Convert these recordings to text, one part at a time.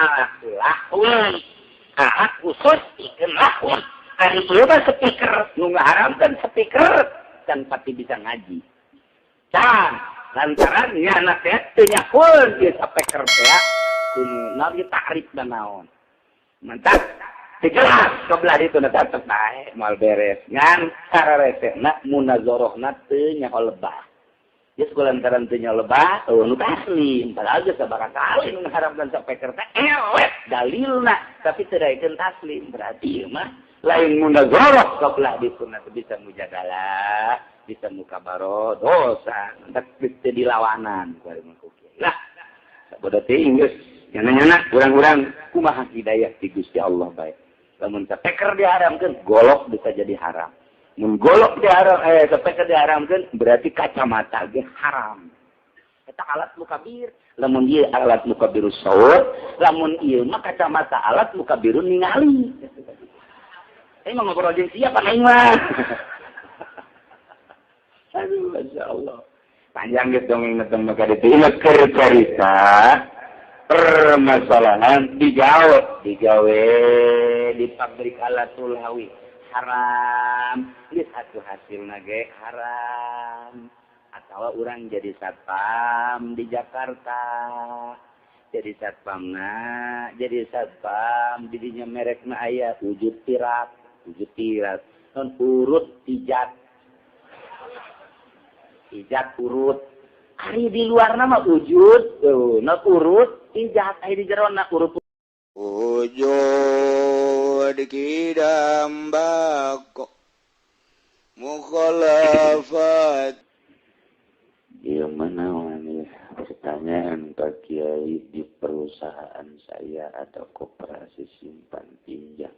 Alat lahwi, alat khusus pikeun lahwi. Ari ieu mah speaker, nu ngaharamkeun speaker can pati bisa ngaji. Can lantaran nyana teh teu nyakeun ieu speaker teh kudu naon ieu takrif dan naon. Mantap. Teu jelas kebelah ditu na tetep bae moal beres. Ngan sareresena munazarahna teu nyaho lebah. Geus lantaran teu nyaho lebah, eueuh nu taslim. Padahal geus sabaraha kali nu ngaharamkeun speaker teh eleh dalilna, tapi teu daekeun taslim. Berarti ieu mah lain munazarah kebelah ditu na teu bisa mujadalah, bisa mukabaro dosa, tapi teu dilawanan ku ari mah ku kiai. Lah, sabodo teuing geus nyana-nyana urang-urang kumaha hidayah ti Gusti Allah bae. Lamun speaker diharamkeun, golok bisa jadi haram. Mun golok diharam, speaker diharamkeun berarti kacamata ge haram. Eta alat mukabir. Lamun ieu alat mukabirus saut, lamun ieu mah kacamata alat mukabirun ningali. Mah ngobrol jeung siapa aing mah. Aduh, Masya Allah. Panjang geus dongeng tong maka ditu inget keur carita permasalahan digawe di pabrik alatul hawi haram. Geus atuh hasilna ge haram. Atawa urang jadi satpam di Jakarta. Jadi satpamna, jadi satpam didinya merekna aya wujud tirat, non urut ijat. Ijat urut. Ari di luar nama wujud, tuh, non urut ijat, ari di jero na urut. Wujud kidam bako mukhalafat. Ieu mana ya? Pertanyaan Pak Kiai, di perusahaan saya ada koperasi simpan pinjam.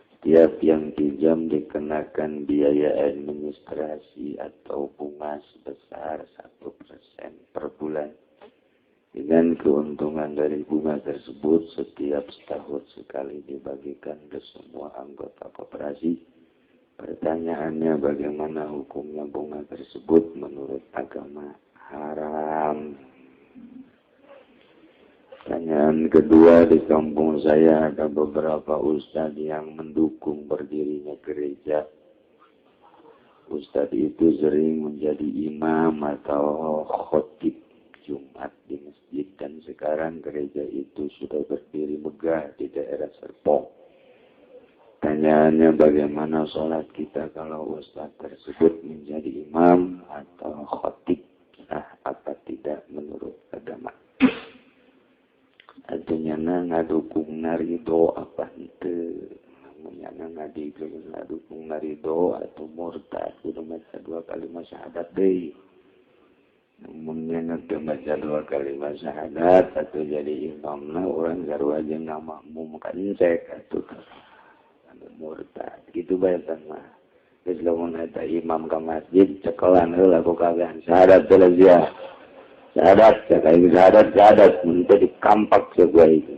Setiap yang pinjam dikenakan biaya administrasi atau bunga sebesar 1% per bulan. Dengan keuntungan dari bunga tersebut setiap setahun sekali dibagikan ke semua anggota koperasi. Pertanyaannya, bagaimana hukumnya bunga tersebut menurut agama? Haram. Pertanyaan kedua, di kampung saya ada beberapa ustadz yang mendukung berdirinya gereja. Ustadz itu sering menjadi imam atau khotib Jumat di masjid, dan sekarang gereja itu sudah berdiri megah di daerah Serpong. Pertanyaannya, bagaimana sholat kita kalau ustadz tersebut menjadi imam atau khotib, sah apa tidak menurut agama? Artinya ngadukung narido apa henteu? Namunya ngadukung narido atau murtad kudu maca dua kalimat syahadat deui. Namun teu maca dua kalimat syahadat atau jadi imamna urang sarua jeung ngamakmum kancek atuh anu murtad kitu bae mah. Geus lamun eta imam ka masjid cekelan heula ku kabehan syahadat teh sia. Syahadat, cek syahadat, syahadat, mun teu dikampak sebuah itu.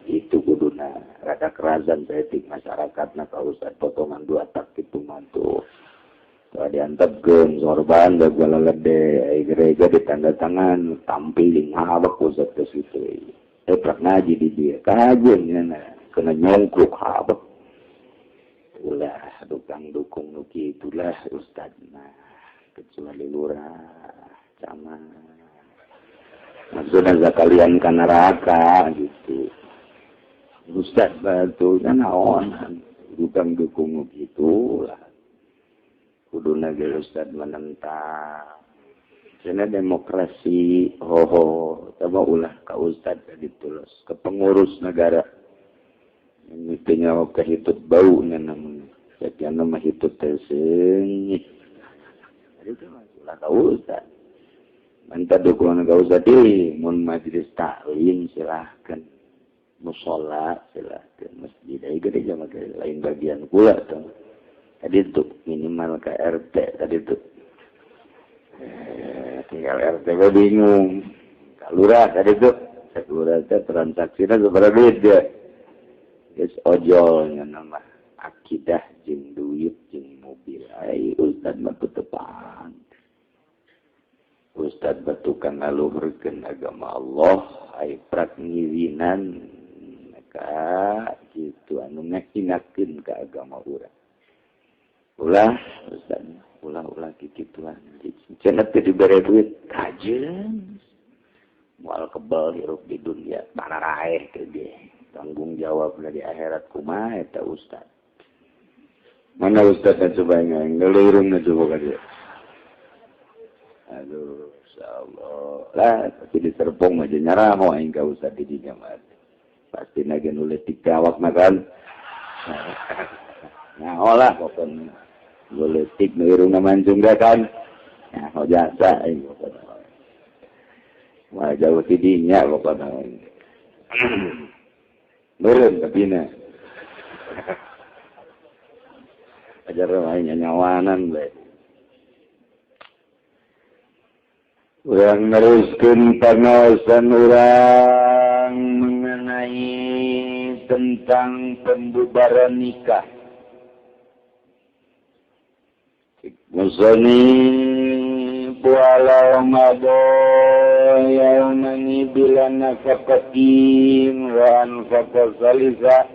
Itu kuduna rada kerasan saeutik masyarakatna ka ustad potongan dua tak kitu mah tuh. Tah diantepkeun sorban da galalede ai gereja ditanda tangan tampiling habak ustad ke situ. Prak ngaji di dieu kajeun nya kena nyongkruk habak. Ulah dukang dukung nu kitulah ustad mah, kecuali lurah, camat. Maksudnya zakalian ka neraka gitu. Ustad batu kan naon dukang dukung gitu lah. Kuduna ge ustad menentang. Cenah demokrasi hoho coba ulah ka ustad ditulus ke pengurus negara. Ini teh nyawa kahitut bau nya namun. Sakian mah hitut teh seungit. Itu mah ulah ka ustad. Mantap dukungan ka ustad deui, mun majelis taklim silahkan, musola silahkan, masjid ai gereja mah lain bagian kula tuh. Tadi tuh minimal ke RT tadi tuh. Tinggal RT gue bingung. Kalurah tadi tuh, lurah teh transaksina sabaraha duit dia. Geus ojol nya mah akidah jeung duit jeung mobil ai ustad mah tetepan. Ustad batukan ngaluhurkeun agama Allah ai prak ngizinan ka kitu anu ngahinakeun ka agama urang. Ulah ustaz, ulah-ulah kikituan. Cenah teu dibere duit kajeun. Moal kebal hirup di dunia, bararaeh teh ge. Tanggung jawab di akhirat kumaha eta ustaz. Mana ustaz kan coba ngelurung coba ka dia. Aduh, insyaallah. Lah, pasti diserpong aja nyaraho aing ka ustaz di dinya mah. Pasti nage nulis tiga awak makan. Nah, olah pokoknya. Nulis tik nu irungna mancung kan. Nah, jasa aing pokoknya. Wah, jauh ti dinya pokoknya. Meureun tapina. Ajar aing nyawanan bae. Urang neruskeun pangaosan urang mengenai tentang pembubaran nikah. Musani walau mado yaumani bila nafaqatin wa anfaqa salisa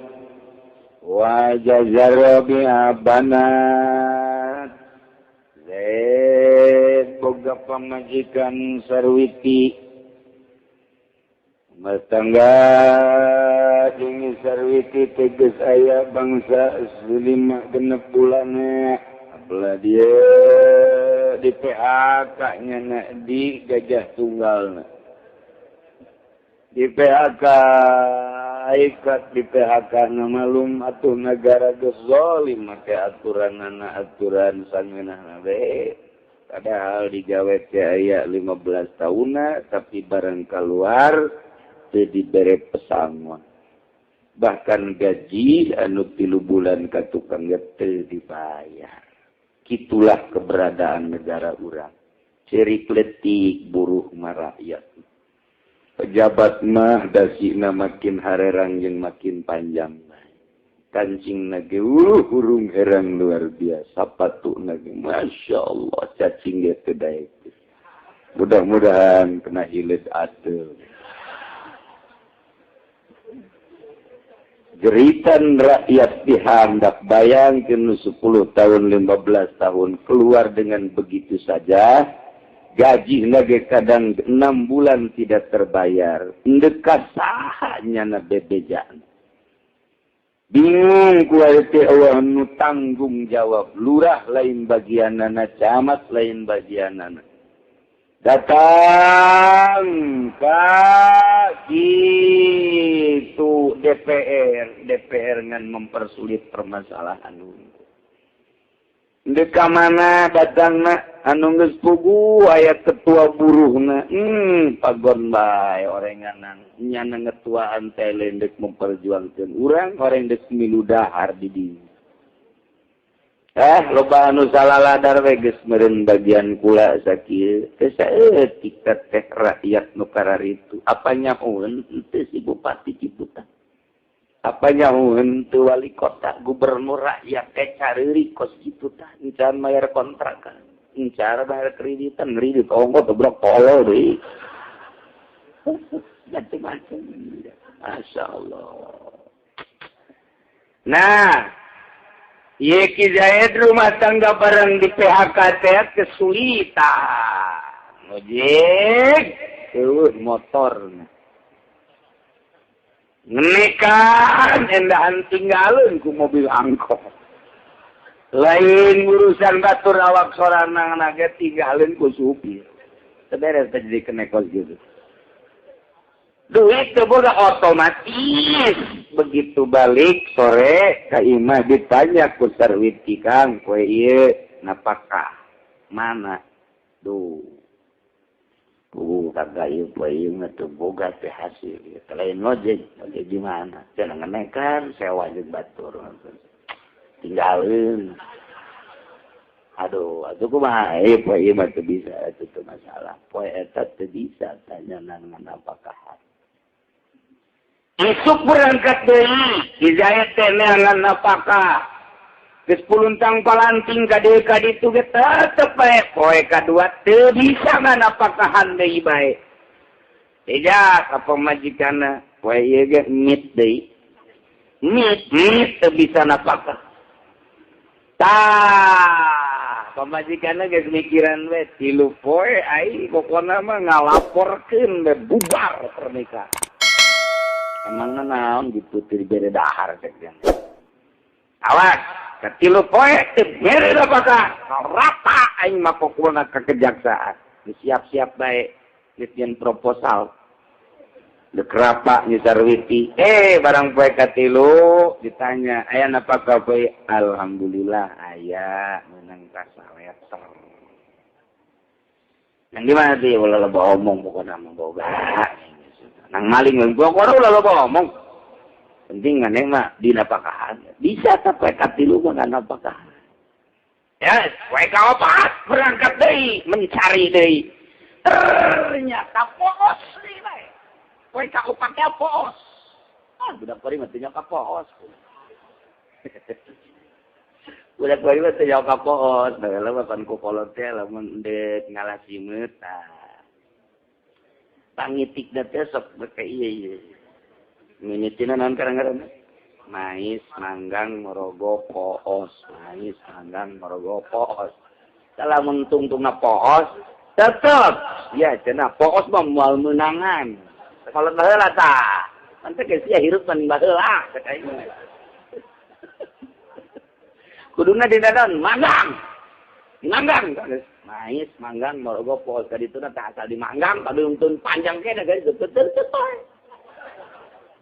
wa jazara bi abanat. Zaid boga pamajikan sarwiti rumah tangga jeung sarwiti tegas aya bangsa 5 genep bulanna abelah dia di PHK nya na di gajah tunggalna di PHK ikat di PHK na malum atuh negara geus zalim make aturanana aturan sangeunahna we. Padahal digawe teh aya 15 tahunna tapi barang keluar teu dibere pesangon. Bahkan gaji anu 3 bulan ka tukang ge teu dibayar. Kitulah keberadaan negara urang. Ciri kletik buruh mah rakyat. Pejabat mah dasina makin harerang jeung makin panjang. Kancing nage hurung herang luar biasa, sepatu nage masya Allah cacing ge teu daek. Mudah-mudahan kena hileud atuh. Jeritan rakyat dihandak bayangkeun 10 tahun 15 tahun keluar dengan begitu saja. Gaji nage kadang 6 bulan tidak terbayar. Ndek saha nyana bebejaan. Bingung ku teh Allah nu tanggung jawab. Lurah lain bagianana, camat lain bagianana. Datang ka gitu DPR, DPR ngan mempersulit permasalahan. Ndek ka mana datangna anu geus puguh aya ketua buruhna. Pagon bae orenganan. Nyana ngetuaan teh ndek memperjuangkeun urang, oreng dek milu dahar di dieu. Loba anu salaladar we geus meureun bagian kula sakieu. Teh saeutik teh rakyat nu kararitu. Apa nyahoeun teu si bupati Ciputat. Apa nyahoeun teu wali kota, gubernur rakyat teh careurik kos kitu tah, encan bayar kontrakan, encan bayar kreditan, kredit ongko gebrok tolol deui. Macam-macam. Masya Allah. Nah, Yeki Zaid rumah tangga barang di PHK teh kesulitan. Ojek, eueuh motor. Ngenekan endahan tinggalin ku mobil angkot. Lain urusan batur awak sorangan ge tinggalin ku supir. Beres jadi kenekos gitu. Duit teu boga otomatis. Begitu balik sore ka imah ditanya ku sarwiti, Kang, poe ieu napakah mana? Duh. Puguh kagak ieu poe ieu mah teu boga teh hasil. Lain ojek, ojek di mana? Cenah ngenekan sewa jeung batur. Tinggalin. Aduh, atuh kumaha poe ieu mah teu bisa atuh teu masalah. Poe eta teu bisa tanya nang napakahan. Isuk berangkat deui, hidayat teh neangan napakah. Geus puluntang palanting ka dieu ka ditu ge tetep bae poe kadua teu bisa nganapakahan deui bae. Tidak ka pamajikanna poe ieu ge mit deui. Mit teu bisa napakah. Tah, pamajikanna geus mikiran we 3 poe ai pokona mah ngalaporkeun we bubar pernikahan. Emangna naon gitu teu dibere dahar cek dia. Awas, ka 3 poe teu bere napakah. Rata aing mah pokona ka kejaksaan. Siap-siap bae nyeun proposal. Dekrapa nyisarwiti. Barang poe katilu ditanya, aya napakah poe? Alhamdulillah aya menang kasaleter. Nang di mana teh ulah loba omong pokona mah boga. Nang maling pokona ulah loba omong. Penting maneh mah dinapakahan. Bisa ta poe katilu mah napakahan. Ya, poe kaopat berangkat deui mencari deui. Ternyata poos deui bae. Poe kaopatnya poos. Ah, budak bari mah teu nyaho ka poos. Budak bari mah teu nyaho ka poos. Baheula mah pan ku kolot teh lamun deuk ngalasimeut tah. Pangitikna teh sok beke ieu ieu. Mimitina naon karang-karang? Mais, manggang, morogo, poos. Mais, manggang, morogo, poos. Lamun tungtungna poos, tetep ya cenah poos mah moal meunangan. Kalau baheula tah, mantep geus sia hirup mah baheula cek aing. Kuduna dinaon manggang. Manggang mais manggang morogo poos ka dituna tah asal dimanggang paduntun panjang keneh geus betul teh.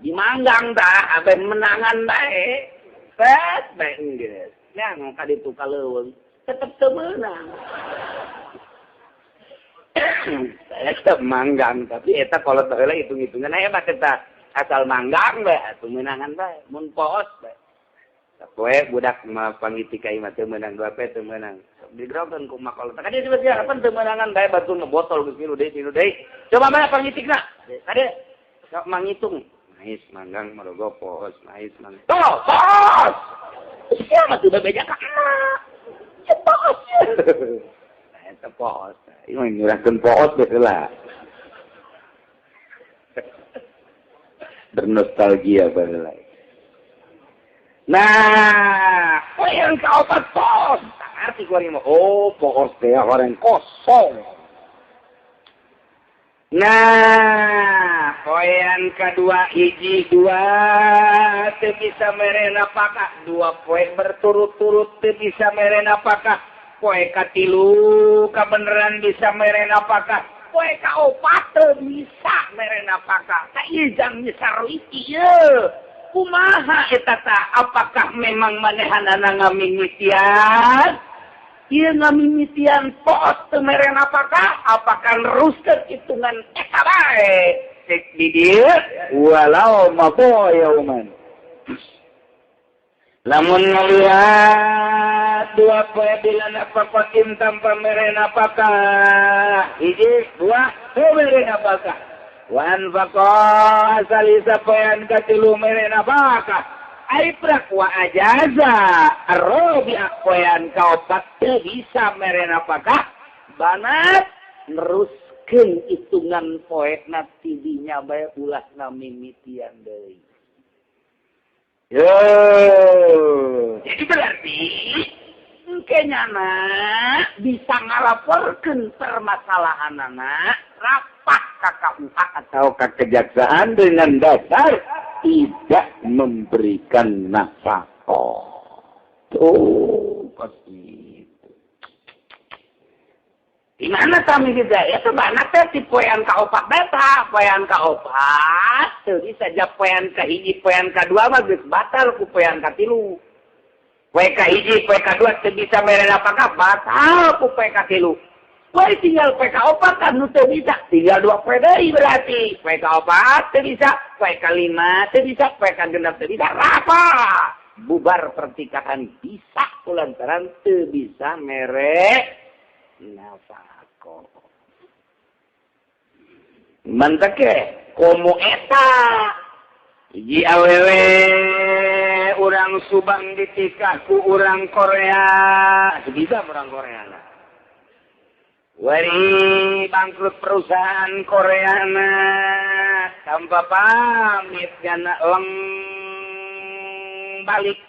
Dimanggang tah abe menangan bae. Pet bae geus. Yang ka ditu ka leuweung tetep teu meunang. Saya tetap manggang, tapi eta kolot baheula hitung-hitungan hebat eta. Asal manggang bae atuh meunangan bae, mun poos bae. Sapoe budak mah pangiti ka imah teu meunang dua pe teu meunang. Digerokeun ku mak kolot. Ka dieu disebut harapan teu meunangan bae batur botol geus milu deui milu deui. Coba bae pangitikna. Ka dieu sok mangitung. Mais manggang morogo poos, mais manggang. Tuh, poos. Sia mah teu bebeja ka emak. Ya poos. Eta poos. Ieu nyurahkeun poos baheula. Bernostalgia baheula. Nah, yang kaopat poos. Tak ngerti gua mah. Oh, poos teh orang kosong. Nah, poean kedua hiji dua teu bisa mere napakah, dua poe berturut-turut teu bisa mere napakah. Poe katilu kabeneran bisa mere napakah, poe kaopat teu bisa mere napakah. Ka ieu jang nyesarwiti ieu. Kumaha eta tah? Apakah memang manehanana ngamimitian? Ieu ngamimitian poos teu mere napakah? Apakah neruskeun hitungan eta bae? Cek di dieu walau mabo yauman. Lamun ngalihat dua poe bila nafakotin tanpa mere napakah. Hiji, dua, teu mere napakah. Wan faqo asalisa poean katilu mere napakah. Ai prak wa ajaza arrobi poean kaopat teu bisa mere napakah. Banat neruskeun hitungan poena tidinya bae ulah ngamimitian deui. Yo, jadi berarti engkenyana bisa ngalaporkeun permasalahan anak rapat ka KUA atau ke kejaksaan dengan dasar tidak memberikan nafkah. Tuh, pasti itu. Di mana kami juga ya sebana teh ti poean kaopat beta, poean kaopat teu bisa ja poean kahiji, poean kadua mah geus batal ku poean katilu. Poe kahiji, poe kadua teu bisa mere napakah batal ku poe katilu. Poe tinggal poe kaopat kan nu teu bisa, tinggal dua poe deui berarti. Poe kaopat teu bisa, poe kalima teu bisa, poe kagenep teu bisa, rapa. Bubar pertikahan bisa kulantaran teu bisa mere nafkah. Mantake komo eta hiji awewe urang Subang ditikah ku urang Korea, bisa urang Korea lah. Wari bangkrut perusahaan Korea na tanpa pamit gana leng tong balik.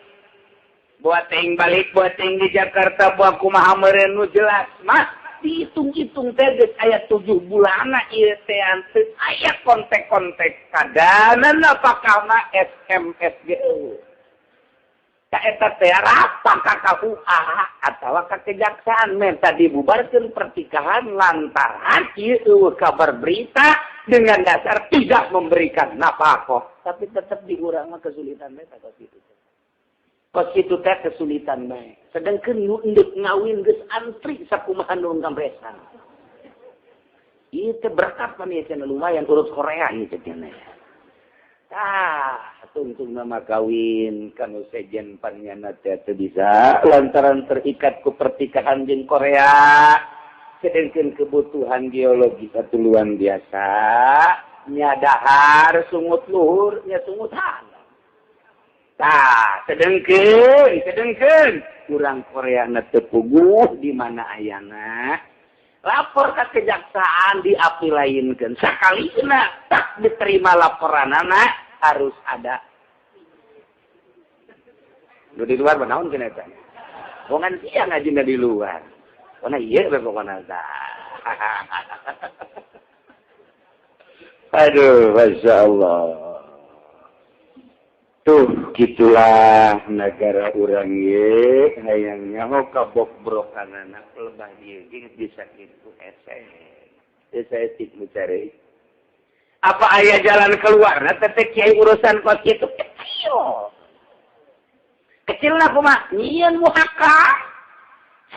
Buat teuing balik, buat teuing di Jakarta, buat kumaha meureun nu jelas mah dihitung-hitung teh geus aya 7 bulanna ieu teh teu aya kontak-kontak kadanan apakah mah SMS ge eueuh. Ka eta teh rapa ka KUA atawa ka kejaksaan menta dibubarkeun pernikahan lantaran ieu eueuh kabar berita dengan dasar tidak memberikan nafkah. Tapi tetap di urang mah kesulitan teh kos kitu. Kos kitu teh kesulitan bae. Sedangkan nu endek ngawin geus antri sakumaha nu ngambesan. Ieu teh berkat pan ieu cenah lumayan urut Korea ieu teh cenah. Tah, tungtung nama kawin kanu sejen pannyana teh teu bisa lantaran terikat ku pertikahan jeung Korea. Sedangkan kebutuhan geologis atuh luar biasa, nya dahar sungut luhur, nya sungut handap. Tah, sedengkeun urang Korea na teu puguh di mana ayana. Lapor ka kejaksaan diapilainkeun. Sakalina tak diterima laporanana harus ada. Nu di luar naon cenah eta? Bongan sia ngajina di luar. Pokona ieu we pokona tah. Aduh, Masya Allah. Tuh, gitulah negara urang ye, hayang nyaho kabok-brokanana lebah ieu ge bisa kitu hese. Desa etik mencari. Apa aya jalan keluar? Nah, teh kiai urusan kos kitu kecil. Kecil lah kumaha? Nyieun muhakam.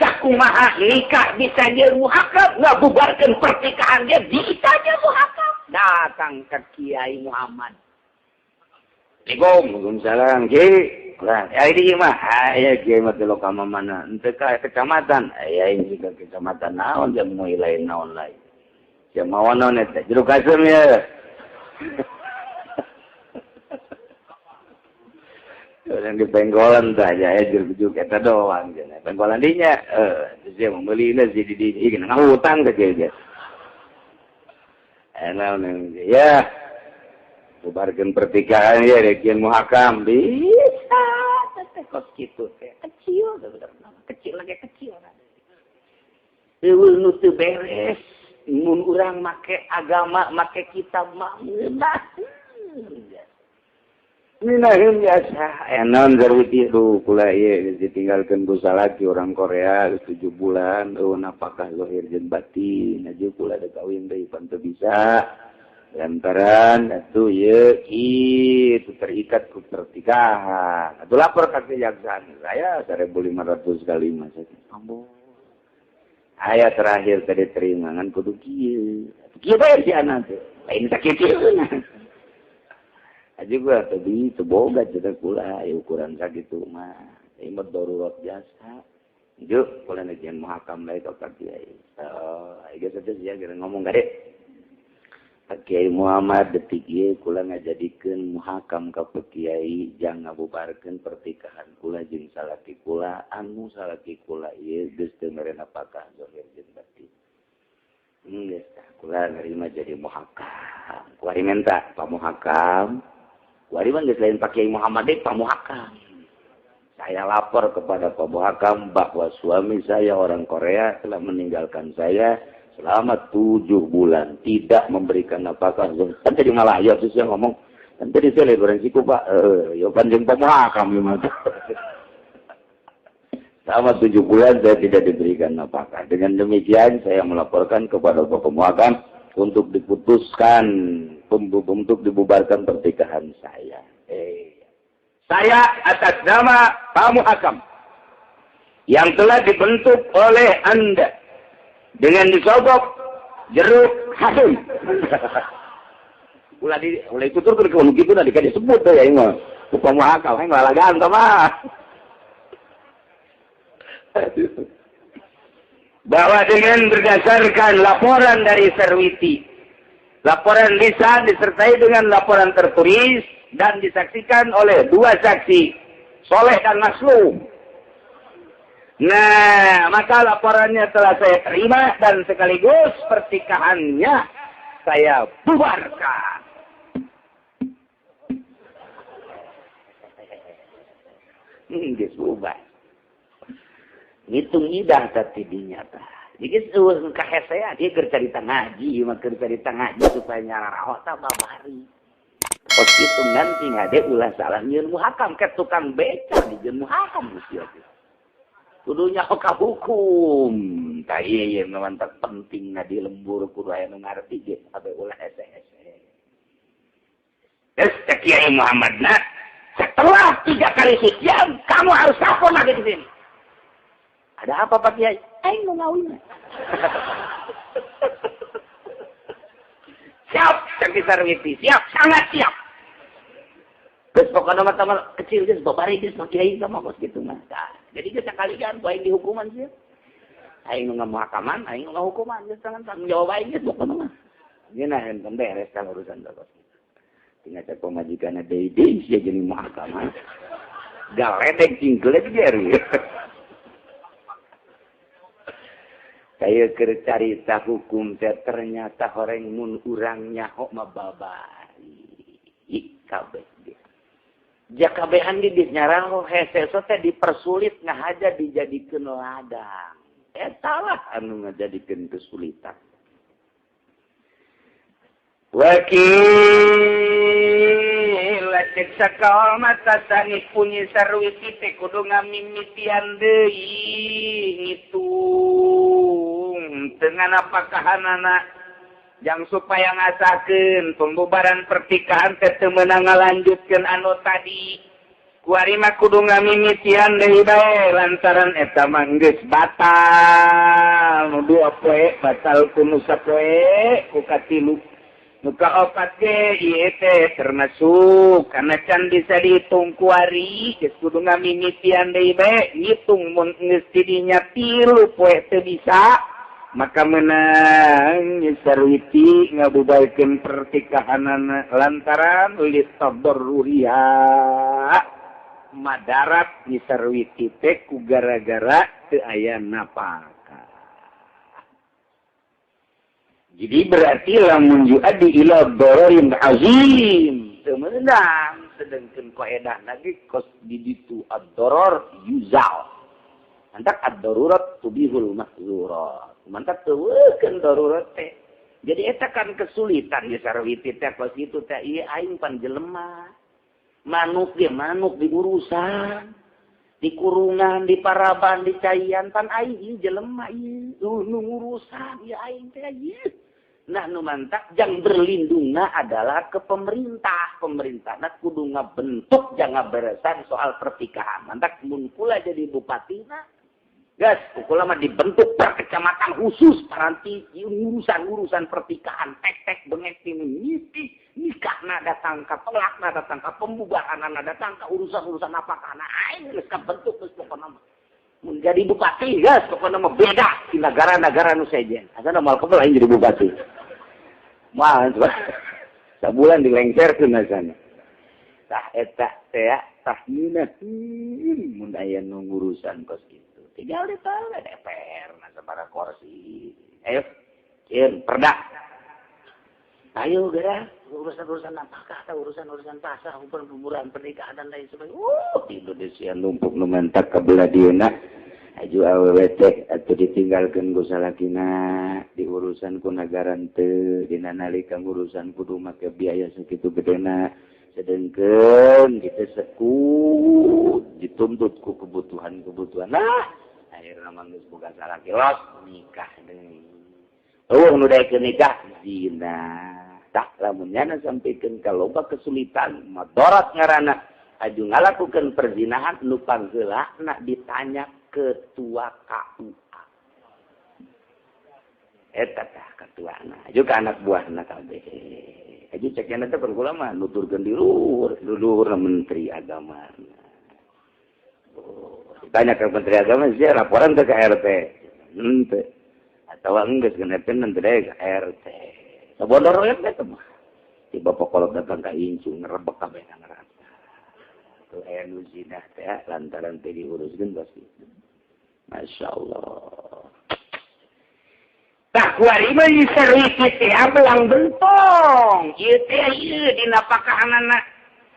Sakumaha nikah bisa jeung muhakam, ngabubarkeun pernikahan dia bisa jeung muhakam. Datang ke Kiai Muhammad. Assalamualaikum, waalaikumsalam, Ki. Lah, ya ini mah, aya kiai mah teh lokal mana? Henteu ka kecamatan, aya ini ka kecamatan naon jam moal lain naon lain. Jam mawa naon eta? Jeruk asem ya. Orang di penggolan tah ya jeruk eta doang cenah. Penggolan dinya, terus dia meulina si di dinya ieu ngahutang ka kieu. Naon ya. Bubarkeun pertikahan ya rekian muhakam bisa teh kos kitu teh kecil kecil lagi kecil. Eueuh nu teu beres mun urang make agama make kitab mah ngeunaheun. Ngeunaheun biasa. Enon zarwiti duh kula ieu geus ditinggalkeun ku salaki orang Korea geus 7 bulan eueuh napakah zahir jeung batin aja kula da kawin deui pan teu bisa. Lantaran atuh ieu itu terikat ku pernikahan. Atuh lapor ka kejaksaan saya 1500 kali masa. Ambo. Aya terakhir tadi terima ngan kudu kieu. Kieu bae si anak teh. Lain sakitu. Aja gua tadi teu boga cenah kula ukuran sakitu mah. Ieu mah darurat biasa. Juk kula jeung muhakam lae ka kiai. Oh, ieu geus sia geus ngomong gade. Kiai Muhammad detik ieu kula ngajadikeun muhakam ka kiai jang ngabubarkeun pertikahan kula jeung salaki kula anu salaki kula ieu geus teu mere napakah zahir jeung batin. Geus tah kula nerima jadi muhakam. Kuari menta pa muhakam. Kuari mah geus lain Pak Kiai Muhammad deui pa muhakam. Saya lapor kepada Pak Muhakam bahwa suami saya orang Korea telah meninggalkan saya selama 7 bulan tidak memberikan nafkah. Kan jadi malah ya terus saya ngomong, kan tadi saya lihat siku Pak, ya panjang pemuhakam gimana. Selama 7 bulan saya tidak diberikan nafkah. Dengan demikian saya melaporkan kepada Bapak Muhakam untuk diputuskan, untuk dibubarkan pernikahan saya. Saya atas nama Pak Muhakam yang telah dibentuk oleh Anda dengan disogok jeruk hasim. Ulah di ulah itu tur keur kitu da disebut teh ya mah. Ku pamuhakam hayang lalagaan tah mah. Bahwa dengan berdasarkan laporan dari Sarwiti, laporan lisan disertai dengan laporan tertulis dan disaksikan oleh 2 saksi, Soleh dan Maslum. Nah, maka laporannya telah saya terima dan sekaligus pertikahannya saya bubarkan. Geus bubar. Ngitung idah tadi dinya tah. Jadi eueuh kahesea dia keur carita ngaji, mah keur carita ngaji supaya nyararaho tah babari. Kos kitu nanti ngade ulah salah nyieun muhakam ke tukang beca dijieun muhakam geus ieu. Kudu nyaho ka hukum. Tah ieu ieu mantap penting di lembur kudu aya nu ngarti ge abe ulah hese-hese. Geus cek Kiai Muhammad na setelah 3 kali sucian kamu harus telepon lagi di sini. Ada apa Pak Kiai? Aing mau ngawin. Siap, cek Sarwiti, siap, sangat siap. Geus pokona mah tamal kecil geus babari geus Pak Kiai sama kos kitu mah. Jadi geus sakali kan aing dihukuman sih. Aing nu ngamuhakaman, aing nu ngahukuman geus tangan tanggung jawab aing geus pokona mah. Ngeunah enten beres ka urusan kos. Tinggal cek pamajikanna deui deui sia jeung muhakaman. Galedek cingkeulek jeri. Kayak kercarita hukum teh ternyata horeng mun urang nyaho mah babari kabeh ge. Jakabehan di nyaraho hese teh dipersulit ngahaja dijadikeun ladang. Eta lah anu ngajadikeun kesulitan. Wakil cek sakaol mata tani punyi sarwiti teh kudu ngamimitian deui ngitung dengan apakahanana jang supaya ngasakeun pembubaran pertikahan teh teu meunang ngalanjutkeun anu tadi. Kuari mah kudu ngamimitian deui bae lantaran eta mah geus batal nu 2 poe batal ku nu sapoe ku katilu. Muka opat ge ieu teh termasuk karena can bisa dihitung kuari geus kudu ngamimitian deui bae ngitung mun geus tidinya 3 poe teu bisa maka menang Sarwiti ngabubarkeun pertikahanana lantaran litadarruha madarat Sarwiti teh ku gara-gara teu aya napakah. Jadi berarti lamun juadi ila dararin azim teu meunang sedengkeun kaedah lagi kos di ditu ad-darar yuzal. Mantak ad-darurat tubihul mahzurat. Mantak teueukeun darurat teh. Jadi eta kan kesulitan di Sarwiti teh kos kitu teh ieu aing pan jelema. Manuk ge manuk diurusan. Di kurungan, di paraban, di caian pan aing ieu jelema ieu nu ngurusan ieu aing teh ieu. Nah nu mantak jang berlindungna adalah ke pemerintah. Pemerintahna kudu ngabentuk jang ngaberesan soal pertikahan. Mantak mun kula jadi bupatina geus kula mah dibentuk per kecamatan khusus paranti urusan-urusan pertikahan tek-tek bengek mimiti nikahna datang ka tolakna datang ka pembubaranna datang ka urusan-urusan apakahna aing geus kabentuk geus pokona mah. Mun jadi bupati geus pokona mah beda di negara-negara nu sejen. Asana moal kebel aing jadi bupati. Moal sabulan dilengserkeun asana. Tah eta teh tah ngeunaheun mun aya nu ngurusan kos kitu. Tinggal ditanya DPR nah sabaraha kursi. Ayo cieun perda. Ayo geura urusan-urusan apakah atau urusan-urusan pasar, pembubaran pernikahan dan lain sebagainya. Di Indonesia numpuk nu mantak ka belah dieuna. Aju awewe teh atuh ditinggalkeun ku salakina di urusan ku nagara teu dina nalika urusan kudu make biaya sakitu gedena. Sedengkeun kitu sekut dituntut ku kebutuhan-kebutuhan. Nah, akhirna mah geus boga salaki los nikah deui. Eueuh nu daekeun nikah zina. Tak lamun nyana sampikeun ka loba kesulitan madarat ngaranna aju ngalakukeun perzinahan nu panggeulana ditanya ketua KUA. Eta tah ketuana aju ka anak buahna kabeh. Aju cek nya teh kula mah nuturkeun di luhur, luhur menteri agama. Oh, ditanya ke menteri agama sia laporan ke RT. Henteu. Atawa geus geus menteri ke RT. Sabodor we teh mah. Ti bapak kolot datang ka incu ngerebek kabeh ngerasa. Tuh aya nu zina teh lantaran teh diuruskeun bos kitu. Masyaallah. Tah kuari mah diseriki teh belang bentong. Ieu teh ieu dina pakahanana.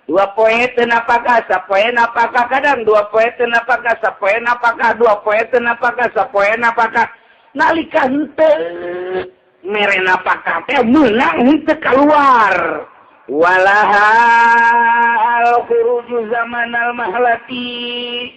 Dua poe teu napakah, sapoe napakah, kadang dua poe teu napakah, sapoe napakah, dua poe teu napakah, sapoe napakah. Nalika henteu mere napakah teh meunang henteu kaluar. Walahal khuruju zaman al mahlati.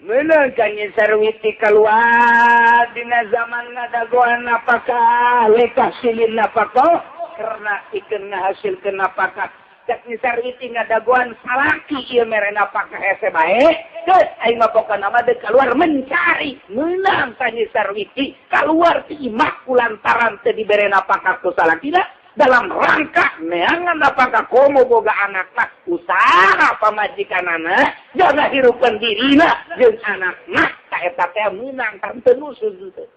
Meunang ka Nyi Sarwiti kaluar dina zaman ngadagoan napakah, lekah silin napakah karena ikeun ngahasilkeun napakah. Cek Nyi Sarwiti ngadagoan salaki ieu mere napakah hese bae, geus aing mah pokona mah deuk kaluar mencari. Meunang ka Nyi Sarwiti kaluar ti imah kulantaran teu dibere napakah ku salakina dalam rangka neangan napakah komo boga anakna, usaha pamajikanana jaga hirupan dirina jeung anakna ka eta teh meunang kan teu nusus teh.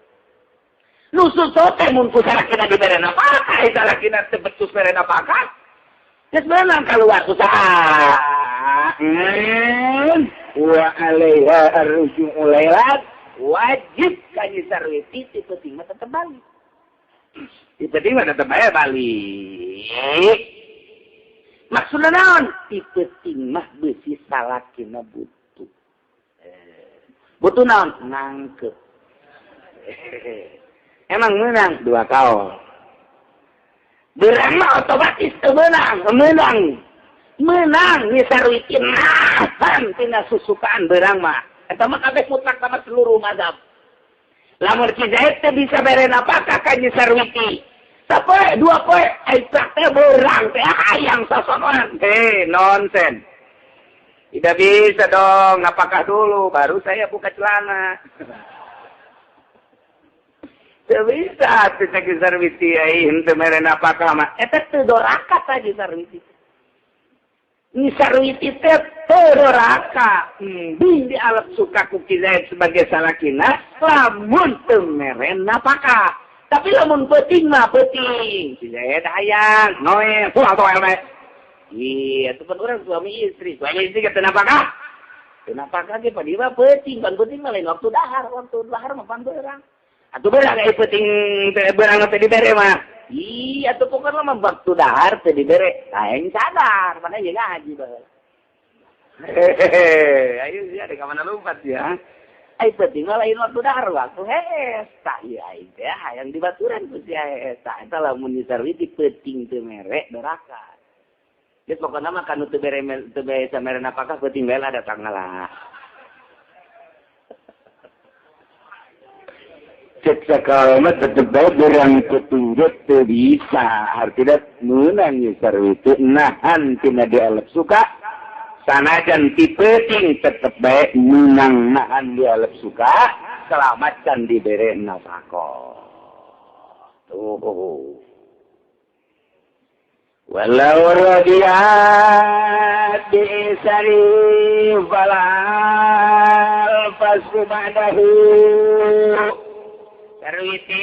Nusus teh mun ku salakina dibere napakah, eta salakina teu becus mere napakah. Geus meunang kaluar usaha. Wa alaiha arruju'u lailat wajib ka Nyi Sarwiti ti peuting mah tetep balik. Ti peuting mah tetep bae balik. Maksudna naon? Ti peuting mah beusi salakina butuh. Butuh naon? Nangkep. Emang meunang dua kaol. Berang mah otomatis teu meunang, meunang. Meunang Nyi Sarwiti nahan tina susukaan berang mah. Eta mah kabeh mutlak sama seluruh mazhab. Lamun Ki Zaid teh bisa bere napakah ka Nyi Sarwiti. Sapoe dua poe ai teh berang teh hayang sasonoan. Nonsen. Tidak bisa dong, napakah dulu baru saya buka celana. Teu bisa teh Nyi Sarwiti ai henteu mere napakah mah. Eta teu doraka ta Nyi Sarwiti. Nyi Sarwiti teh teu doraka. Embung dialep suka ku Ki Zaid sebagai salakina lamun teu mere napakah. Tapi lamun peuting mah peuting. Ki Zaid hayang noe pulang toel bae. Iya, itu kan urang suami istri. Suami istri teu napakah? Teu napakah ge pan ieu mah peuting, pan peuting mah lain waktu dahar mah pan beurang. Atuh beurang ai peuting teh beurang teh dibere mah. Iya, atuh pokona mah waktu dahar teh dibere. Aing sadar, mana ieu ngaji baheula. Hehehe, ayo sia di mana lompat ya. Ai peuting mah lain waktu dahar, waktu hees. Tah ieu aing teh hayang dibaturan ku sia hees. Tah eta lamun Nyi Sarwiti peuting teu mere doraka. Geus pokona mah kanu teu bere teu bisa mere napakah peuting bae lah datang lah. Cek sakalama tetep bae berang petunjuk teu bisa. Artinya meunang Nyi Sarwiti nahan tina dialep suka. Sanajan ti peuting tetep bae meunang nahan dialep suka. Selamatkan dibere nafkah. Tuh. Walau radiyat bi'isari falal fasku ba'dahu. Sarwiti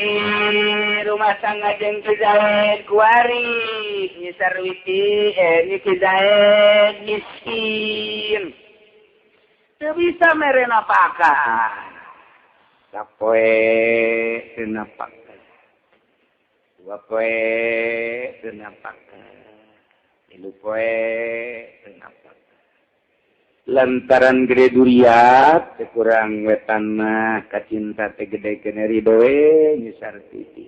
rumah tangga jeung Ki Zaid kuari. Nyi Sarwiti Nyi Ki Zaid miskin. Teu bisa mere napakah. Sapoe teu napakah. Dua poe teu napakah. Tilu poe teu napakah. Lantaran gede duriat kurang wetan mah kacinta teh gede kene ridoe Nyi Sarwiti.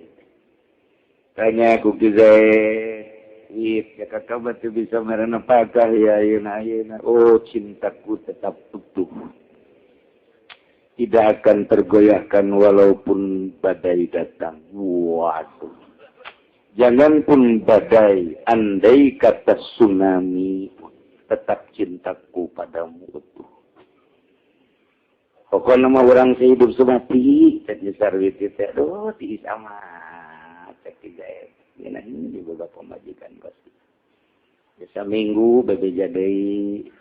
Tanya ku Ki Zaid, "Ih, ya kakak batu bisa mere napakah ya ayeuna ayeuna." Oh, cintaku tetap utuh. Tidak akan tergoyahkan walaupun badai datang. Waduh. Jangan pun badai, andai kata tsunami, tetap cintaku padamu utuh. Pokoknya mah orang sehidup semati, cek Nyi Sarwiti teh, aduh, tiis amat, cek Ki Zaid. Ngeunah ini boga pamajikan pasti. Biasa minggu bebeja deui.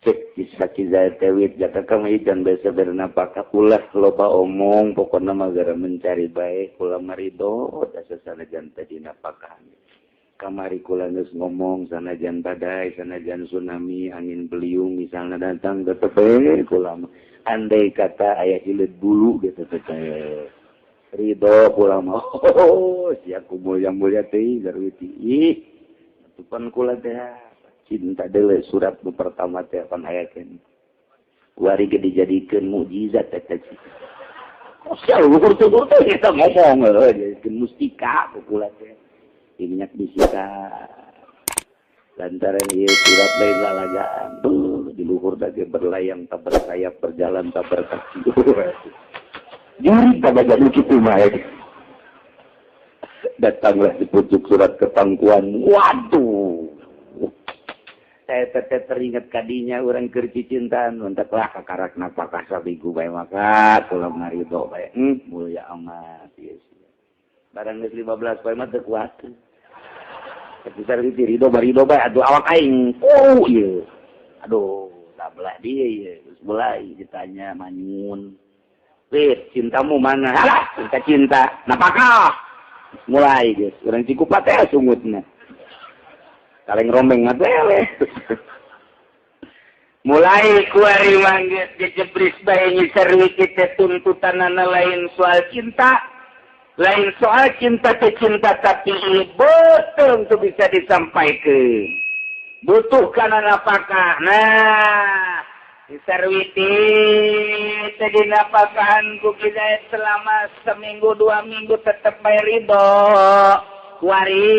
Cek Ki Zaid teh wit jaka kami can biasa bernapakah ulah loba omong, pokoknya mah gara mencari bae, kula marido, dasa sanajan teh dinapakahan. Kamari kula geus ngomong sanajan badai, sanajan tsunami, angin beliung misalnya datang tetep bae kula mah. Andai kata aya hileud bulu gitu teh. Ridho kula mah. Oh, sia ku mulia-mulia teh Sarwiti. Ih, atupan kula teh. Cinta deuleu surat nu pertama teh pan aya keun. Kuari ge dijadikeun mukjizat eta teh. Kok luhur teh kita ngomong jadikeun mustika kukula teh. Minyak disita. Lantaran ieu surat lain lalagaan. Di luhur teh berlayang tak bersayap, berjalan tak berkaki. Juri tak jadi kitu mah. Datanglah di pucuk surat ketangkuan. Waduh. Saya teh teringat kadinya urang keur cicintaan untak lah kakarak napakah sabigu bae maka kula ngarido bae. Mulia amat ieu. Barang geus 15 poe mah teu kuat. Bisa ridho barido bae aduh awak aing. Oh ieu. Aduh, tak belah dia ieu. Geus mulai ditanya manyun. Wih, cintamu mana? Alah, cinta-cinta. Napakah? Mulai geus. Urang Cikupa teh sungutna. Kaleng rombeng mah teh. Mulai kuari manggeus jejebris bae Nyi Sarwiti teh tuntutanana lain soal cinta. Lain soal cinta ke cinta tapi ini betul untuk bisa disampaikan. Butuh karena napakah. Nah, Sarwiti tadi napakahan ku kita selama seminggu 2 minggu tetap bayar ridho. Kuari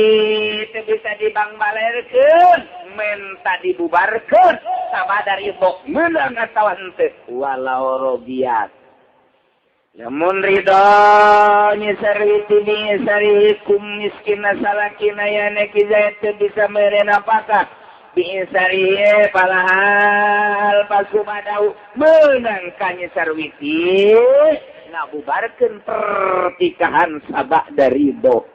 itu bisa dibangbalerkeun, menta dibubarkeun, sabada ridho meunang atawa henteu walau robiat. Lamun ridho Nyi Sarwiti bi sarikum miskin salakina ya neki zaid teu bisa mere napakah bi sariye palahal pasumadau meunang ka Nyi Sarwiti ngabubarkeun pertikahan sabak dari ridho.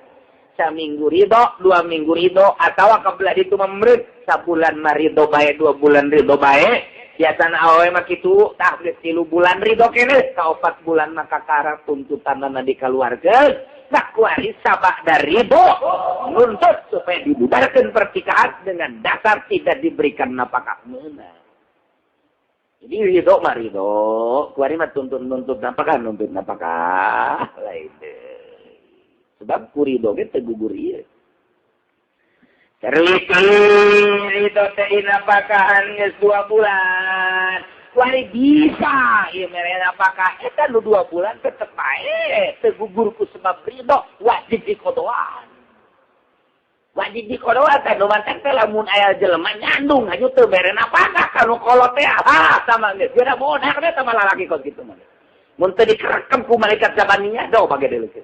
Saminggu ridho, 2 minggu ridho atawa kabelah ditu memreut sabulan mah ridho bae, 2 bulan ridho bae. Biasana awewe mah kitu tah geus 3 bulan ridho keneh, ka 4 bulan mah kakara tuntutanna dikaluarkeun. Nah kuari sabak dari ridho nuntut supaya dibubarkeun pertikahan dengan dasar tidak diberikan napakah meunang. Jadi ridho mah ridho, kuari mah tuntut-nuntut napakah, nuntut napakah lain deui. Sebab ku ridho ge teu gugur ieu. Sarwiti ridho teh napakahan geus 2 bulan. Kuari bisa ieu mere napakah eta nu 2 bulan tetep bae teu gugur ku sebab ridho wajib dikodoan. Wajib dikodoan teh nu mantan teh lamun aya jelema nyandung hayu teu mere napakah ka nu kolot teh ah sama geus geura bodak teh sama lalaki kos kitu mah. Mun teu dikerekem ku malaikat zabaniyah do bage deuleu.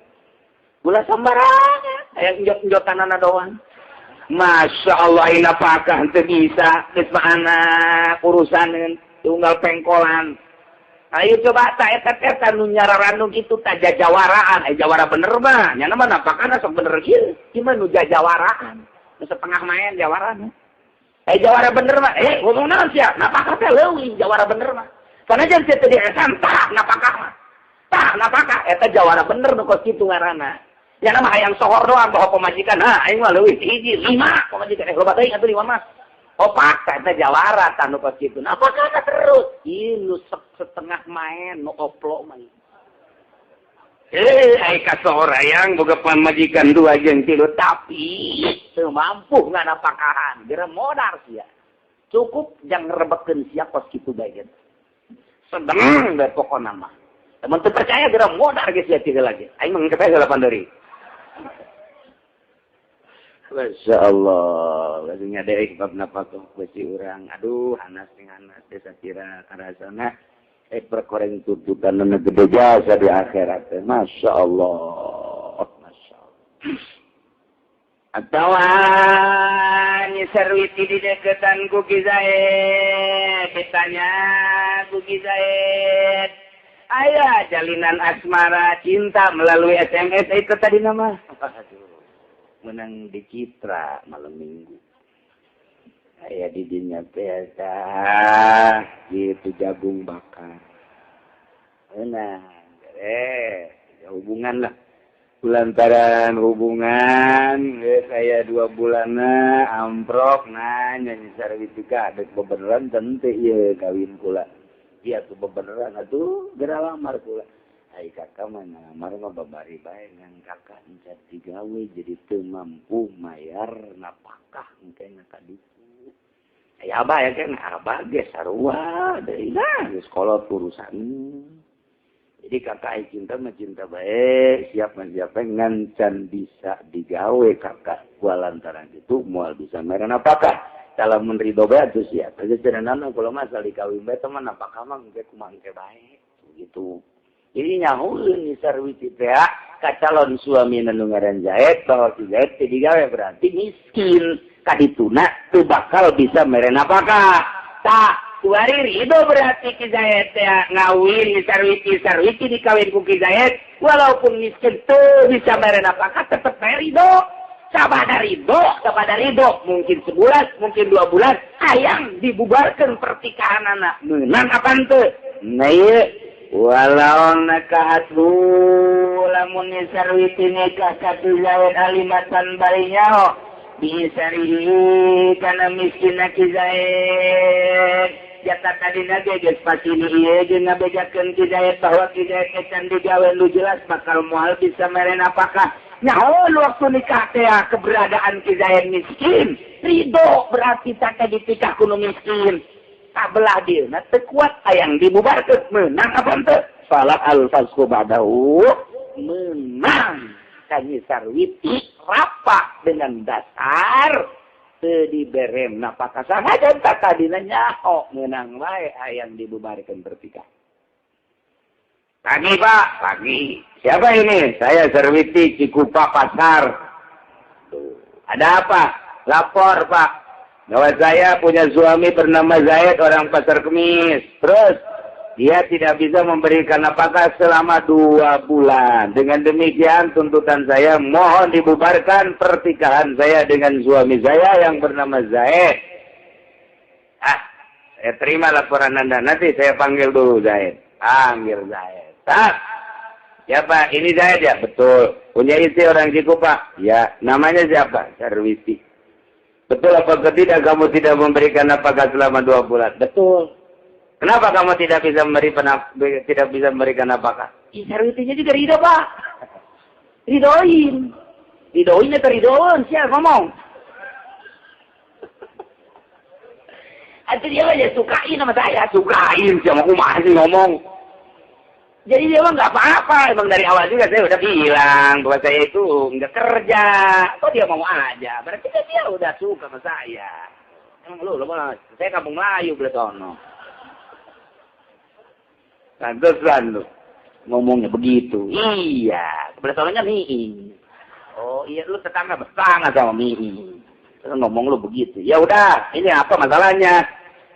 Gula sembarangan aya njot-njotanana doang. Masya Allah, ini apakah henteu bisa geus mah anak urusaneun tunggal pengkolan. Ayo coba ta eta teh nu nyararanu kitu ta jajawaraan, aya jawara bener mah. Nya mah napakana sok bener kieu. Ieu mah nu jajawaraan. Nu setengah main jawarana. Aya jawara bener mah, ngomong naon sia? Napakah teh leuwih jawara bener mah. Sanajan sia teu diesan tah napakah mah. Tah napakah eta jawara bener nu kos kitu ngaranna. Ya nama hayang sohor doang bahwa pemajikan, nah aing mah leuwih hiji 5 pemajikan loba teuing atuh 5 mah. Opat eta jawara tah nu kos kitu. Napakah terus? Ieu nu setengah main nu oplo mah. Ai kasohor hayang boga pamajikan 2 jeung 3 tapi teu mampu nganapakahan. Geura modar sia. Cukup jang ngrebekeun sia kos kitu bae ge. Sedeng bae pokona mah. Mun teu percaya geura modar geus sia tiga lagi. Aing mah engke bae 8 deui. Masya Allah, langsungnya deh bab napakah besi urang. Aduh, hanas ning hanas desa kira karasana. Perkoreng tuntutan nu gede jasa di akhirat. Masya Allah, Masya Allah. Atawa Nyi Sarwiti di deketan ku Ki Zaid, ditanya ku Ki Zaid. Aya jalinan asmara cinta melalui SMS itu tadi nama. Aduh. Menang di Citra malam minggu. Aya di dinya teh gitu jagung bakar. Nah, hubungan lah. Lantaran hubungan saya 2 bulanna amprok nanya Nyi Sarwiti ka dek bebeneran teu ieu kawin kula. Iya tuh bebeneran atuh geura lamar kula. Ai kakak mah ngalamar mah babari bae ngan kakak encan digawe jadi teu mampu mayar napakah engke ka ditu. Aya abah ya kan abah geus sarua deui nah geus kolot urusan. Jadi kakak cinta mah cinta bae, siap mah siap ngan can bisa digawe kakak gua lantaran itu moal bisa mere napakah. Lamun ridho bae atuh siap. Aja cenah kalau masalah dikawin bae teman napakah mah engke kumaha engke bae gitu. Jadi nyahueun Nyi Sarwiti teh ka calon suami nu ngaran Zaid bahwa si Zaid teu digawe berarti miskin. Kadituna teu bakal bisa mere napakah. Tah kuari ridho berarti Ki Zaid teh ngawin Nyi Sarwiti, Sarwiti dikawin ku Ki Zaid walaupun miskin teu bisa mere napakah tetep bae ridho. Sabada ridho, sabada ridho, mungkin sebulan, mungkin 2 bulan, hayang dibubarkan pertikahan anak. Meunang apaan teu? Nah ieu walau nakahatu lamun Nyi Sarwiti nikah ka Ki Zaid alimatan bari nyaho bisarihi kana miskin Ki Zaid. Jata tadina ge geus pasti ieu jeung ngabejakeun Ki Zaid bahwa Ki Zaid can digawe nu jelas bakal moal bisa mere napakah. Nyaho waktu nikah teh keberadaan Ki Zaid miskin, ridho berarti tak ditikah ku nu miskin. Kabelah dieuna teu kuat hayang dibubarkeun meunang apa henteu? Salah al-fasqu ba'dahu meunang ka Nyi Sarwiti rapak dengan dasar teu dibere napakah sanajan tak tadina nyaho meunang wae hayang dibubarkeun bertikah. Pagi Pak, pagi. Siapa ini? Saya Sarwiti Cikupa Pasar. Tuh. Ada apa? Lapor Pak. Bahwa saya punya suami bernama Zaid orang Pasar Kemis. Terus dia tidak bisa memberikan napakah selama 2 bulan. Dengan demikian tuntutan saya mohon dibubarkan pertikahan saya dengan suami saya yang bernama Zaid. Ah, saya terima laporan Anda. Nanti saya panggil dulu Zaid. Panggil Zaid. Tak. Siapa? Ini Zaid ya? Betul. Punya istri orang Cikupa? Ya. Namanya siapa? Sarwiti. Betul apa tidak kamu tidak memberikan napakah selama 2 bulan? Betul. Kenapa kamu tidak bisa memberikan napakah? Sarwitinya juga ridho, Pak. Ridoin. Ridoin atau ridoin? Siapa ngomong? Atau dia aja sukain sama saya. Sukain sama kumaha sih ngomong. Jadi dia emang nggak apa-apa. Emang dari awal juga saya udah bilang bahwa saya itu nggak kerja. Kok dia mau aja? Berarti kan dia udah suka sama saya. Emang lu mau saya kampung Melayu beletono. Pantesan lu ngomongnya begitu. Iya, beletononya Mii. Oh iya, lu tetangga bertangga sama Mii. Terus ngomong lu begitu. Ya udah, ini apa masalahnya?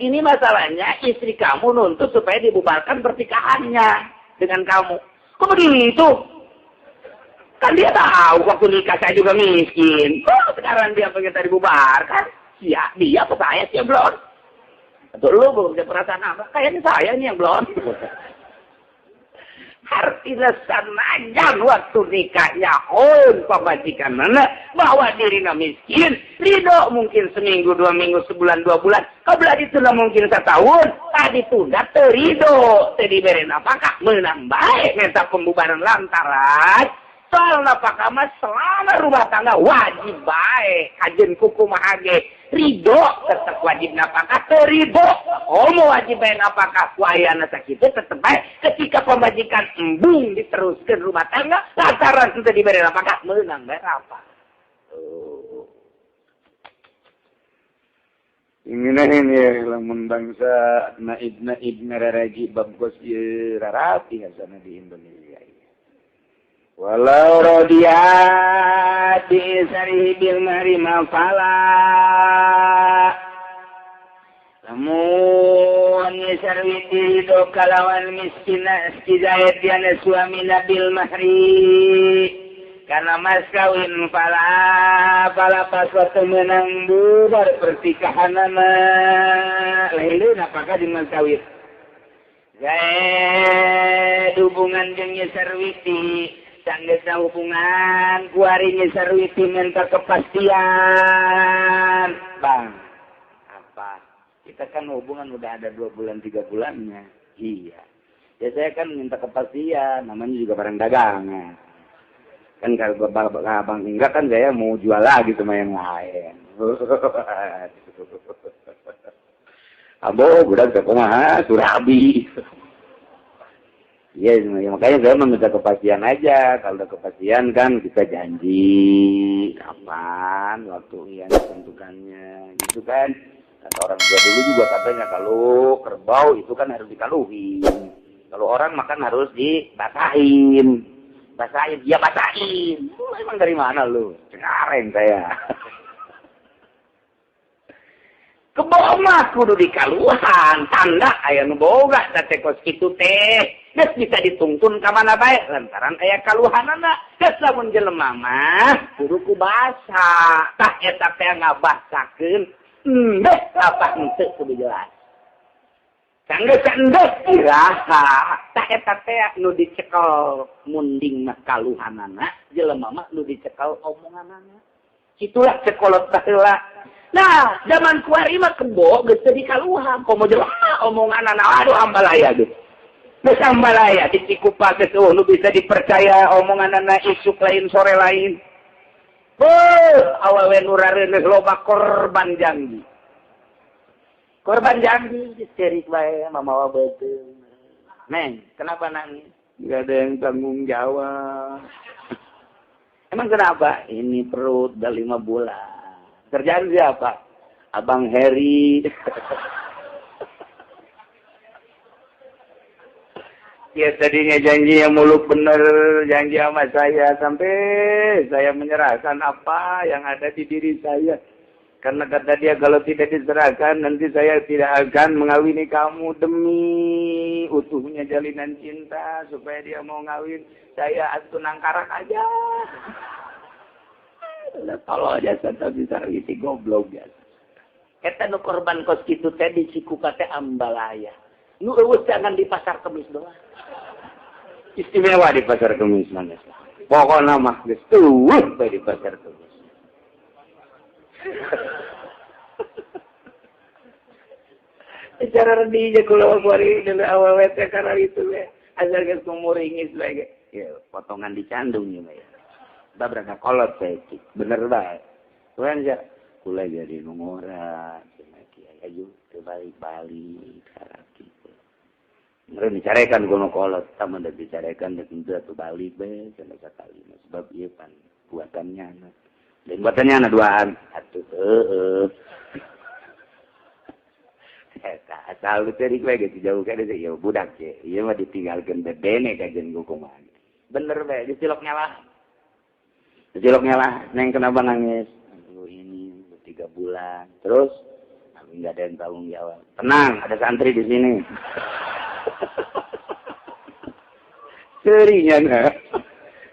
Ini masalahnya istri kamu nuntut supaya dibubarkan pertikahannya dengan kamu. Kok begitu? Kan dia tahu waktu nikah saya juga miskin. Kok sekarang dia pengen tadi bubarkan? Ya, dia apa saya sih yang belum? Atau lu belum punya perasaan apa? Kayaknya saya nih yang belum. Artinya sanajan waktu nikahnya on pamajikan mana bahwa dirina miskin, ridho mungkin seminggu, 2 minggu, sebulan, 2 bulan, kebelah ditunda mungkin setahun, tadi tunda terido, tadi diberi napakah menang baik minta pembubaran lantaran soal napakah mah selama rumah tangga wajib baik kajen kuku mahage ridho tetap wajib napakah terido, oh mau wajib baik napakah wayana sakitu tetap baik ketika pemajikan embung diteruskan rumah tangga lantaran itu diberi napakah menang baik apa. Oh. Ini ya lamun bangsa naib-naib ngararaji bab kos ieu rarapi hasana di Indonesia. Walau radiyat bi sarihi bil mahri ma fala. Lamun sarwiti ridho kalawan miskina si Zaid diana suami bil mahri. Karena mas kawin fala fala pas waktu menang bubar pertikahanana. Lain apakah di mas kawin? Zaid hubungan jeung Nyi Sarwiti. Sanggeusna hubungan kuari Nyi Sarwiti minta kepastian. Bang, apa? Kita kan hubungan udah ada 2 bulan 3 bulannya. Iya. Ya saya kan minta kepastian, namanya juga barang dagangan. Kan kalau abang enggak kan saya mau jual lagi sama yang lain. Abo budak teh kumaha surabi. Iya, makanya saya meminta kepastian aja. Kalau udah kepastian kan kita janji kapan waktu yang ditentukannya, gitu kan. Kata orang tua dulu juga katanya kalau kerbau itu kan harus dikaluhin, kalau orang makan harus dibasahin. Basahin, ya basahin. Lu emang dari mana lu? Cengareng saya. Kebo mah kudu dikaluhan, tanda aya nu boga teh kos kitu teh. Geus bisa dituntun ka mana bae lantaran aya kaluhanana. Geus lamun jelema mah kudu ku basa. Tah eta teh ngabasakeun endeh apa henteu kudu jelas. Sanggeus endeh iraha. Tah eta teh nu dicekel munding mah kaluhanana, jelema mah nu dicekel omonganana. Itulah cekolot baheula. Nah, zaman kuari mah kebo geus teu dikaluhan, komo jelema omonganana aduh ambalaya geus. Geus ambalaya dicikupa geus eueuh nu bisa dipercaya omonganana isuk lain sore lain. Beuh, awewe nu rareuneuh loba korban janji. Korban janji ceurik bae mamawa beuteung. Neng, kenapa nangis? Enggak ada yang tanggung jawab. Emang kenapa? Ini perut udah 5 bulan. Kerjaan siapa? Abang Heri. Ya tadinya janji yang muluk bener, janji sama saya sampai saya menyerahkan apa yang ada di diri saya. Karena kata dia kalau tidak diserahkan nanti saya tidak akan mengawini kamu demi utuhnya jalinan cinta supaya dia mau ngawin saya atuh nangkarak aja. Kalau aja saya bisa isi goblok ya. Eta nu korban kos kitu teh di Cikupa teh ambalaya. Nu eueuh jangan di pasar Kemis doang. Istimewa di pasar Kemis mah. Pokona mah geus tueuh bae di pasar Kemis. Cara redi je kula kuari deui awewe teh karena itu we. Asal geus kumuringis bae ge. Ya potongan dicandung ieu mah ya. Babraka kolot saya bener bae. Tuhan ya kula jadi nu ngora cenah kiai aju teu balik-balik karena kitu. Meureun dicarekan ku nu kolot, tah mun dicarekan teu atuh balik bae cenah sakali sebab ieu pan buatannya anak. Dan buatannya anak duaan atuh heueuh. Eta asal teh bae geus jauh ka deui ya budak ye. Ieu mah ditinggalkeun bebene kajen ku kumaha. Bener bae disilok nyalah. Ciloknya lah, neng kenapa nangis? Aduh ini 3 bulan. Terus, aku nggak ada yang tanggung jawab. Tenang, ada santri di sini. Serinya nah.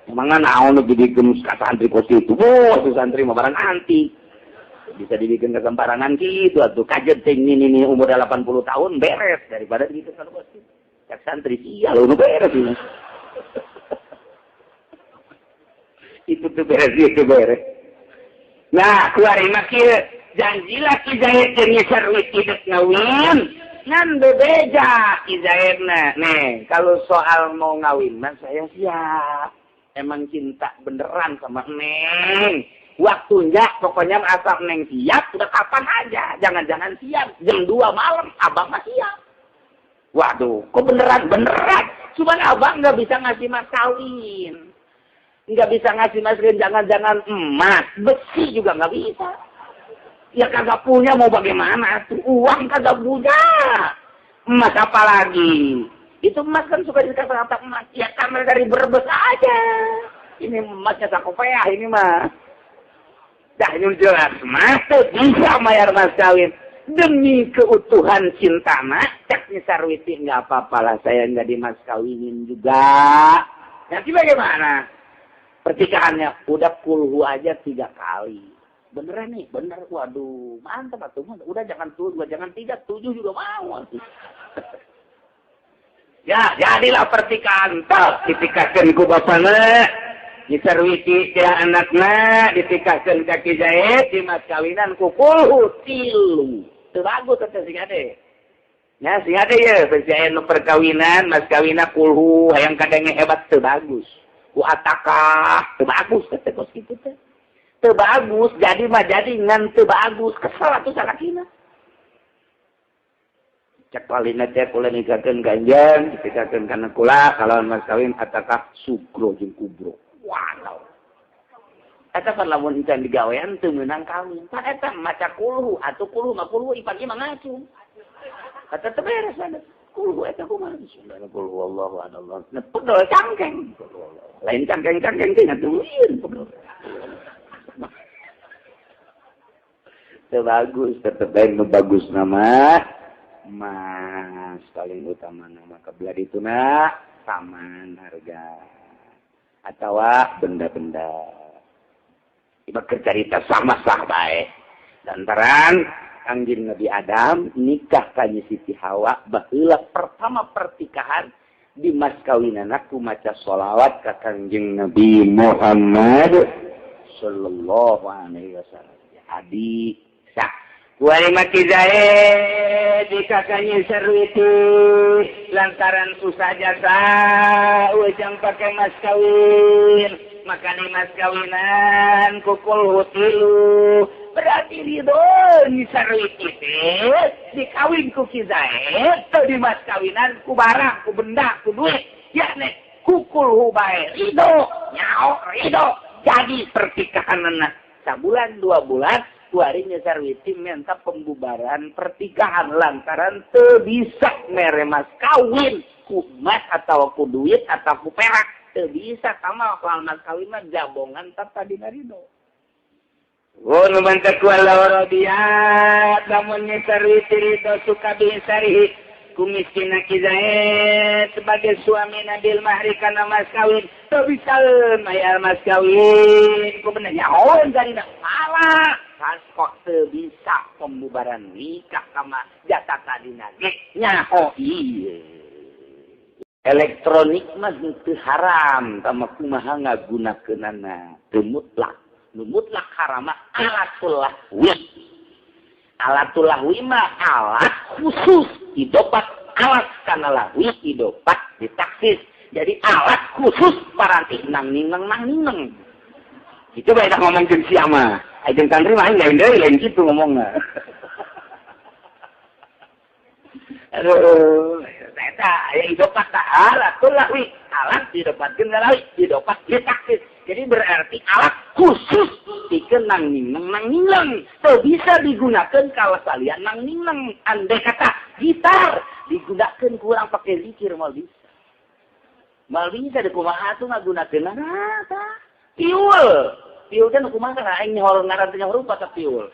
Emangnya naon dibikin ka santri kos itu? Wah, tuh santri mah barang antik. Bisa dibikin kesemparangan gitu atuh. Kajet ting ini nih umur 80 tahun beres daripada dibikin kalau kos itu. Cak santri sia lu beres ini. Itu tuh beres, itu beres. Nah, keluar mah kieu janjilah Ki Zaid jeung Nyi Sarwiti dek ngawin. Ngan bebeja Ki Zaidna. Nih, kalau soal mau ngawin mah saya siap. Emang cinta beneran sama Neng. Waktunya pokoknya asal Neng siap, udah kapan aja. Jangan-jangan siap jam 2 malam abang mah siap. Waduh, kok beneran? Beneran. Cuman abang nggak bisa ngasih mas kawin. Nggak bisa ngasih mas kawin, jangan-jangan emas, besi juga nggak bisa. Ya kagak punya mau bagaimana? Tuh uang kagak punya. Emas apa lagi? Itu emas kan suka dikata-kata emas. Ya karena dari Brebes aja. Ini emasnya sakopeah ini mah. Dah ini jelas mas tuh bisa bayar mas kawin. Demi keutuhan cinta mah, cek Nyi Sarwiti nggak apa-apa lah saya nggak dimas kawinin juga. Nanti bagaimana? Pertikahannya udah kulhu aja 3 kali. Beneran nih, bener. Waduh, mantap atuh. Udah jangan 2, jangan 3, 7 juga mau. Ya, jadilah pertikahan. Tok ditikahkeun ku bapana. Nyi Sarwiti teh anakna ditikahkeun ka Ki Zaid di mas kawinan ku kulhu 3. Teu bagus teh sing ade. Nya sing ade ye, besi aya nu perkawinan, mas kawinna kulhu hayang kadenge hebat teu bagus. Ku atakah teu bagus teh kos kitu teh. Teu bagus jadi mah jadi ngan teu bagus kesel atuh salakina. Cek palina teh kula nikahkeun ganjang dipikakeun kana kula kalawan mas kawin atakah sugro jeung kubro. Wow. Eta pan lamun encan digawean teu meunang kawin. Pan eta maca kulhu atuh kulhu mah kulhu ipan ieu mah ngacung. Eta teu beres ada. Kulhu eta kumaha? Bismillah kulhu wallahu anallah. Nah pegel cangkeng. Lain cangkeng-cangkeng teh ngatuin pegel. Teu bagus, tetep bae nu bagus nama. Mas paling utama nama kebelah dituna taman harga atawa benda-benda. Iba cerita sama sah bae. Lantaran Kangjeng Nabi Adam nikah ka Siti Hawa baheula pertama pertikahan di mas kawinana ku maca sholawat ka Kangjeng Nabi Muhammad sallallahu alaihi wasallam. Adi sah. Wali mati Zaid dikakanya Sarwiti lantaran susah jasa ujang pakai mas kawin maka di mas kawinan kukul hutilu berarti ridho ni Sarwiti teh dikawin ku Ki Zaid teu di mas kawinan ku barang ku benda ku duit yakni kukul hubae ridho nyao ridho jadi pertikahanana sabulan dua bulan kuarinya Sarwiti minta pembubaran pertikahan lantaran teu bisa mere mas kawin ku emas atau ku duit atau ku perak teu bisa sama soal mas kawin mah jabongan tata dina ridho. Oh nu mantak ku Allah radiyat lamun Sarwiti ridho suka bisarihi ku miskina Ki Zaid sebagai suami Nabil mahri kana mas kawin teu bisa mayar mas kawin ku bener nyahoeun sarina salah. Kok teu bisa pembubaran nikah sama jatah tadina ge nyaho ieu. Elektronik mah teu haram tama kumaha ngagunakeunana teu mutlak. Nu mutlak haram mah alatul lahwi. Alatul lahwi mah alat khusus idopat alat kana lahwi idopat ditaksis. Jadi alat khusus paranti nang nineng nang nineng. Itu bae dah ngomong jeung sia mah. Ajeng santri mah lain deui lain kitu ngomongna. Aduh, eta aya idopat ta alatul lahwi, alat didopatkeun ka lahwi, didopat ditaksis. Jadi berarti alat khusus pikeun nang nineng nang nineng. Teu bisa digunakeun kawas salian nang nineng. Andai kata gitar digunakeun ku urang pake zikir moal bisa. Moal bisa dikumaha atuh ngagunakeunna tah. Piul. Piul teh nu kumaha aing nyaho ngaran teh nyaho rupa ka piul.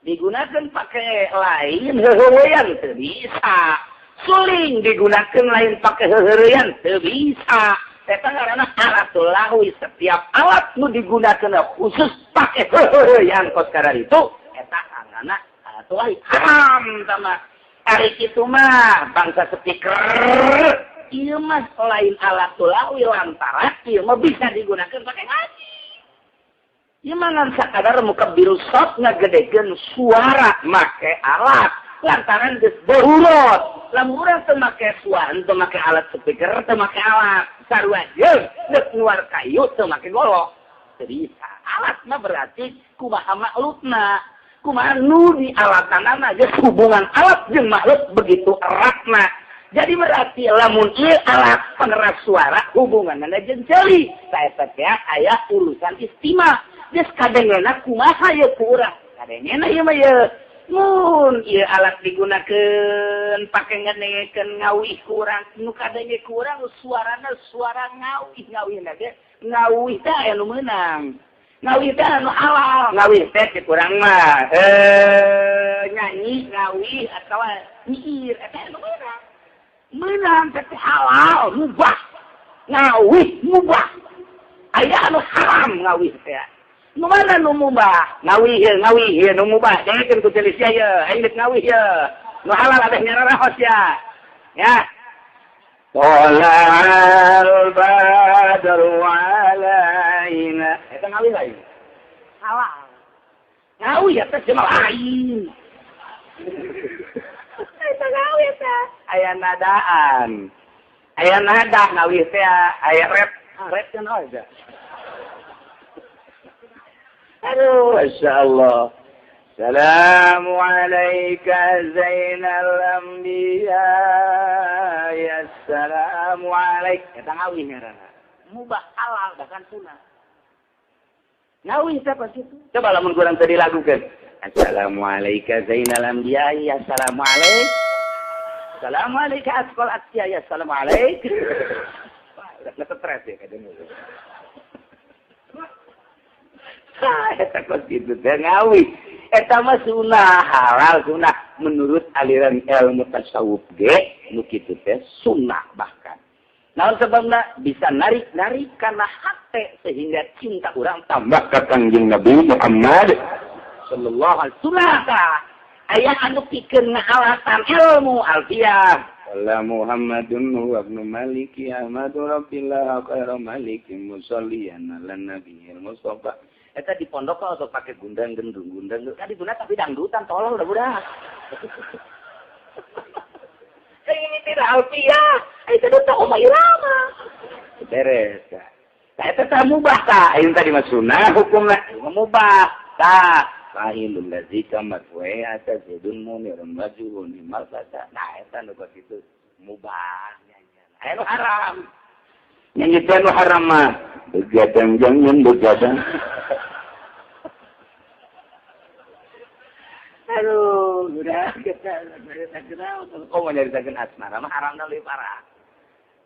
Digunakeun pake lain heuheurean teu bisa. Suling digunakeun lain pake heuheurean teu bisa. Eta ngaranna alatul lahwi, setiap alat nu digunakeun khusus pake heuheurean kos kararitu eta ngaranna alatul lahwi. Haram sama ari kitu mah bangsa speaker ieu mah lain alatul lahwi lantaran ieu mah bisa digunakeun pake ngaji. Ieu mah ngan sakadar mukabbiru sot ngagedekeun suara make alat lantaran geus darurat. Lamun urang teu make suara, teu make alat speaker, teu make alat sarua jeung deuk nuar kayu teu make golok. Teu bisa. Alat mah berarti kumaha maklukna, kumaha nu di alatanana geus hubungan alat jeung makhluk begitu eratna. Jadi berarti lamun ieu alat pengeras suara hubunganna jeung ceuli. Saeta teh aya urusan istima. Geus kadengena kumaha ieu ku urang? Kadengena ieu mah ieu. Mun ieu alat digunakeun pake ngedengekeun ngawih ku urang, nu kadenge ku urang suarana suara ngawih, ngawihna ge ngawih teh aya nu meunang. Ngawih teh anu halal, ngawih teh cek urang mah nyanyi ngawih atawa nyiir eta anu meunang. Meunang teh halal, mubah. Ngawih mubah. Aya anu haram ngawih teh. Nu mana nu mubah? Ngawih ye, ngawih ye nu mubah. Dengekeun ku ceuli sia ye, aing geus ngawih ye. Nu halal abeh nyararahos ya. Ya. Tolal badru alaina. Eta ngawih lain. Halal. Ngawih eta jelema lain. Eta ngawih teh aya nadaan. Aya nada ngawih teh aya rap, rap teh naon aja. Aduh, Masya Allah. Assalamu alayka zainal anbiya ya assalamu alaik eta ngawih ngaranna mubah halal bahkan sunah ngawih siapa situ coba lamun kurang tadi lagukeun assalamu alayka zainal anbiya ya assalamu alaik assalamu alayka asqal atya ya assalamu alaik. Wah, stres ya kadang. Eta kos kitu teh ngawih. Eta mah sunah halal sunah menurut aliran ilmu tasawuf ge nu kitu teh sunah bahkan. Naon sebabna bisa narik-narik kana hate sehingga cinta urang tambah ka Kangjeng Nabi Muhammad sallallahu alaihi wasallam. Aya anu pikeun ngalasan ilmu alfiyah. Wala Muhammadun huwa ibnu Maliki Ahmadu Rabbillah khairu maliki musalliyan ala nabiyil Mustafa. Eta di pondok atau pakai gundang gendung gundang. Tadi guna tapi dangdutan tolol udah budak. Ini tidak alfiyah. Itu teh Oma Irama. Beres. Tah eta tah mubah tah. Ayeuna tadi mah sunah hukumna mubah. Tah fa'ilul ladzi kamat wa atazidun munirun wajhun malfata. Nah eta nu kitu mubah nyanyian. Aya nu haram. Nyanyi teh nu haram mah begadang jangan begadang. Aduh, udah kita kenal. Oh, mau nyaritakeun asmara mah haramna leuwih parah.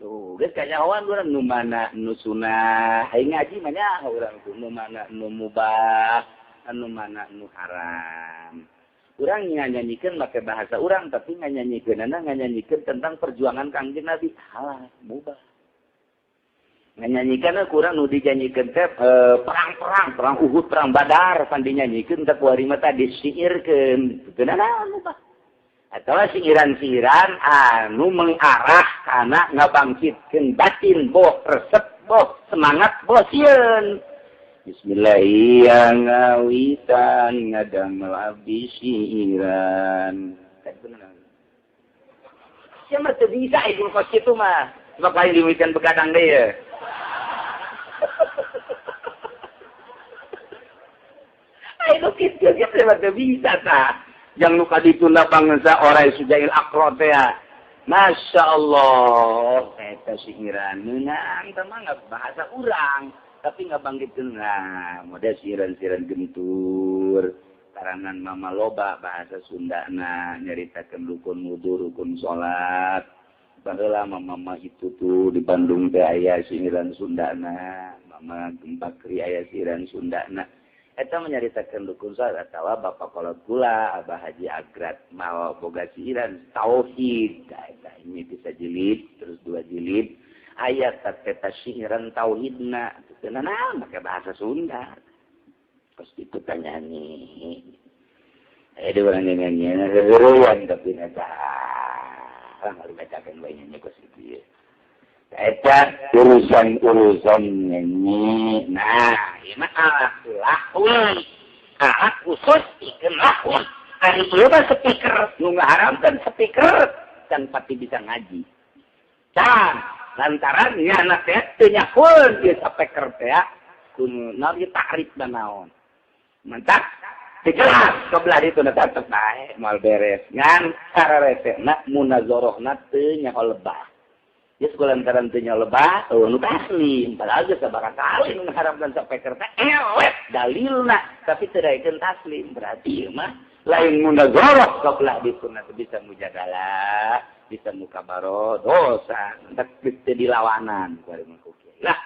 Tuh, geus kanyahoan urang nu mana nu sunah, hayang ngaji mah nya urang tuh nu mana nu mubah, anu mana nu haram. Urang nganyanyikeun make bahasa urang tapi nganyanyikeunana nganyanyikeun tentang perjuangan Kangjeng Nabi. Halah, mubah. Nyanyikan kurang nu dijanyikeun teh perang-perang, perang Uhud, perang Badar, pan dinyanyikeun teh kuari mah teh disiirkeun. Teu naon mubah. Atawa siiran-siiran anu mengarah kana ngabangkitkeun batin boh resep boh semangat boh sieun. Bismillahirrahmanirrahim ngawitan ngadamel abdi siiran. Sia mah teu bisa ieu kos kitu mah. Sebab lain dimikian begadang deui ya. Ayo kitu ge teh bisa tah. Yang nu kadituna bangsa orai sujail aqra teh. Masya Allah, eta siiran meunang teh mah bahasa urang, tapi ngabangkitkeun nah, model siiran-siiran gentur. Karangan mama loba bahasa Sundana nyaritakeun rukun wudu, rukun salat. Baheula mama itu tuh di Bandung teh aya siiran Sundana, mama Gempakri aya siiran Sundana. Eta menyaritakeun rukun salat atawa bapak kolot kula Abah Haji Agrat mawa boga siiran tauhid. Eta ini bisa jilid terus dua jilid ayat teta siiran tauhidna teu naon make bahasa Sunda. Pas itu tanyani. Aya di urang nyanyi heureuyan tapi eta lah dibacakeun bae nyanyi kos kitu ye. Eta urusan-urusan nyanyi. Nah, ieu mah alat lahwi. Alat khusus pikeun lahwi. Ari ieu mah speaker nu ngaharamkeun speaker can pati bisa ngaji. Can lantaran nya teh teu nyakeun ieu speaker teh kun naon ieu takrif da naon. Mantak teu jelas kebelah ditu na tetep bae moal beres. Ngan sareresena munazarahna teu nyaho lebah. Geus kulantaran teu nyaho lebah, eueuh nu taslim. Padahal geus sabaraha kali nu ngaharamkeun speaker teh eleh dalilna, tapi teu daekeun taslim. Berarti ieu mah lain munazarah kebelah ditu na teu bisa mujadalah, bisa mukabaro dosa, entek teu dilawanan ku ari mah ku kiai. Lah,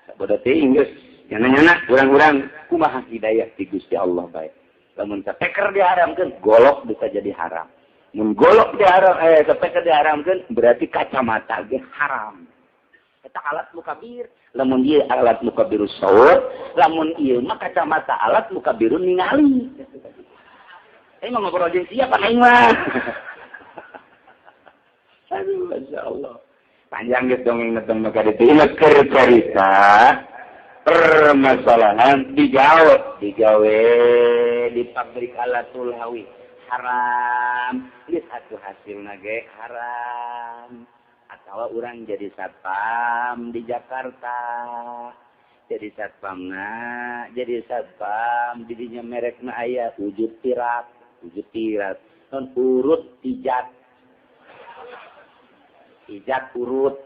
sabodo teuing geus nyana-nyana urang-urang kumaha hidayah ti Gusti Allah bae. Lamun speaker diharamkeun, golok bisa jadi haram. Mun golok diharam, speaker diharamkeun berarti kacamata ge haram. Eta alat mukabir. Lamun ieu alat mukabirus saut, lamun ieu mah kacamata alat mukabirun ningali. Mah ngobrol jeung siapa aing mah. Aduh, masyaallah. Panjang geus dongeng teh maka ditu ieu keur carita permasalahan digawe di pabrik alatul hawi haram. Geus atuh hasilna ge haram. Atawa urang jadi satpam di Jakarta. Jadi satpamna, jadi satpam didinya merekna aya wujud tirat, non urut ijat. Ijat urut.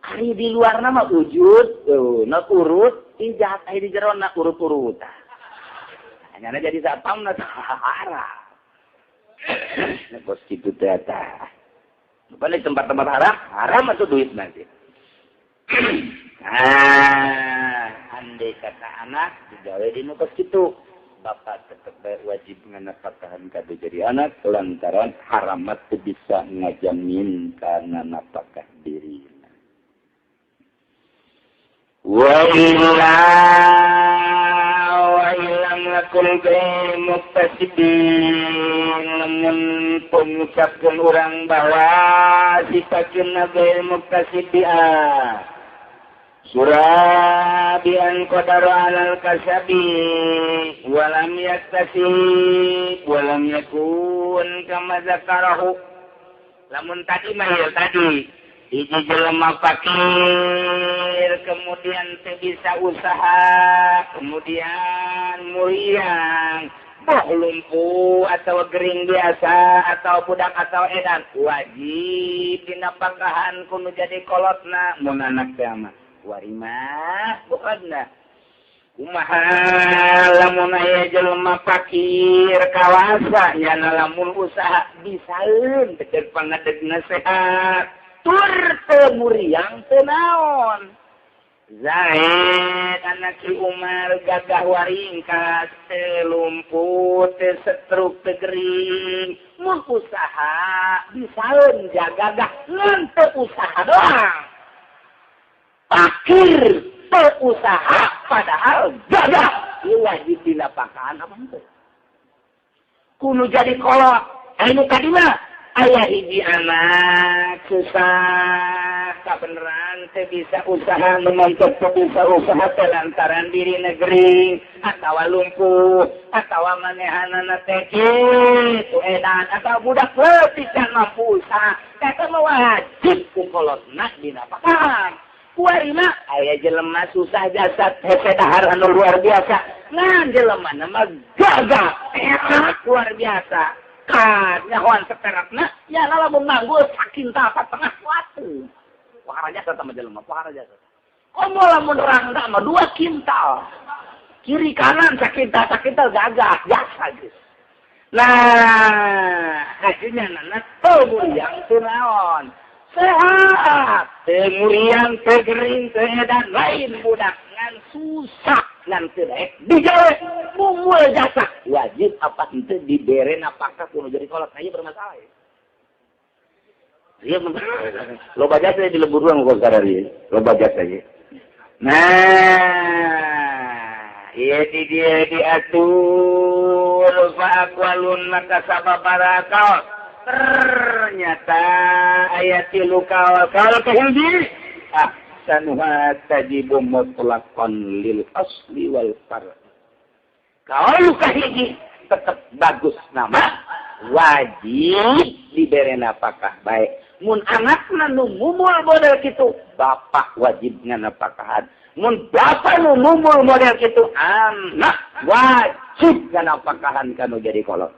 Ari di luar nama wujud, non urut ijat, ari di jero na urut-urut. Hanya jadi satpamna haram. Nah, bos kitu teh tah. Balik tempat-tempat haram, haram atau duit nanti. Ah, andai kata anak digawe di nu kos kitu, bapak tetep wajib nganapakahan kade jadi anak lantaran haramat teu bisa ngajamin kana napakah diri. Wa illa wa illam lakul muktasibin lamun pengucapkeun urang bahwa sifatkeun gair muktasibi'a surabian qadaru alal kasabi walam yaktasib walam yakun kama zakarahu. Lamun tadi mah ya tadi hiji jelema fakir kemudian teu bisa usaha kemudian muriang boh lumpuh atau gering biasa atau budak atau edan wajib dinapakahan kudu jadi kolotna mun anak teh mah warimah bukanna kumaha lamun aya jelema fakir kawasa nyana lamun usaha bisaeun teu pangadegna sehat tur teu muriang teu naon. Zaid anak Ki Umar gagah waringkas teu lumpuh teu setruk teu gering mun usaha bisaeun jagagah ngan teu usaha doang. Fakir teu usaha padahal gagah ieu wajib dinapakahan apa henteu? Kudu jadi kolot anu tadi mah aya hiji anak susah kabeneran teu bisa usaha menuntut teu bisa usaha teh lantaran diri negeri atawa lumpuh atawa manehanana teh kitu edan atawa budak leutik can mampu usaha eta mah wajib ku kolotna dinapakahan. Kuari mah aya jelema susah jasad hese dahar anu luar biasa ngan jelema mah gagah enak luar biasa kan nyahoan seperakna ya lamun manggul sakinta tengah watu pohara jasa sama jelema pohara jasa komo lamun rangda mah 2 kintal kiri kanan sakinta sakintal gagah jasa geus. Nah hasilnya nana teu muriang teu naon sehat teu muriang teu gering teu edan lain budak ngan susah ngan teu daek digawe mumul jasa wajib apa henteu dibere napakah kudu jadi kolot aya bermasalah ya. Ieu loba jasa di lembur urang kok sarari loba jasa ieu. Nah ieu di dieu diatur fa aqwalun maka sababara kaul ternyata aya tilu kaul kaul kahiji ahsanuha tajibu mutlaqan lil asli wal far. Kaul kahiji tetep bagus nama wajib dibere napakah baik. Mun anakna nu mumul model kitu bapak wajib nganapakahan. Mun bapak nu mumul model kitu anak wajib nganapakahan kanu jadi kolot.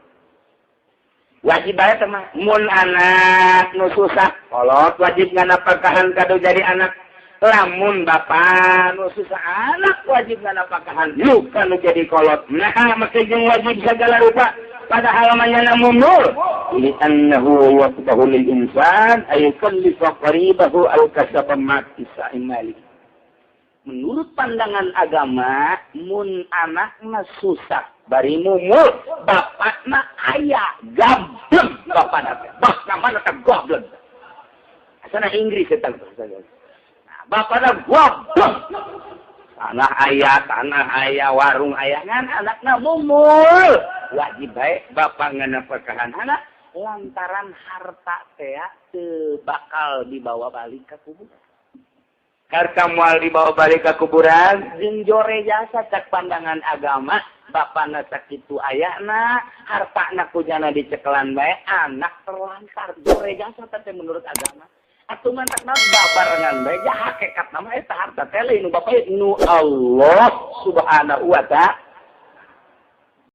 Wajib bae teh mah. Mun anak nu susah kolot wajib nganapakahan kanu jadi anak. Lamun bapak nu susah anak wajib nganapakahan lu kanu jadi kolot. Nah make jeung wajib segala rupa padahal manyana mumul li annahu waqtahu lil insan ay yukallifa qaribahu al kasaba ma mali. Menurut pandangan agama mun anakna susah bari mumul bapakna aya gablek bapakna teh bah namana teh goblok asana Inggris eta bapakna goblok tanah aya warung aya ngan anakna mumul wajib bae bapak nganapakahan anak lantaran harta teh teu bakal dibawa balik ka kuburan. Harta moal dibawa balik ka kuburan jeung jore jasa cak pandangan agama bapana sakitu ayana hartana kujana dicekelan bae anak terlantar jore jasa teh menurut agama. Atuh mantak naon babarengan bae ja hakikat nama eta harta teh lain nu bapak nu Allah Subhanahu wa ta'ala.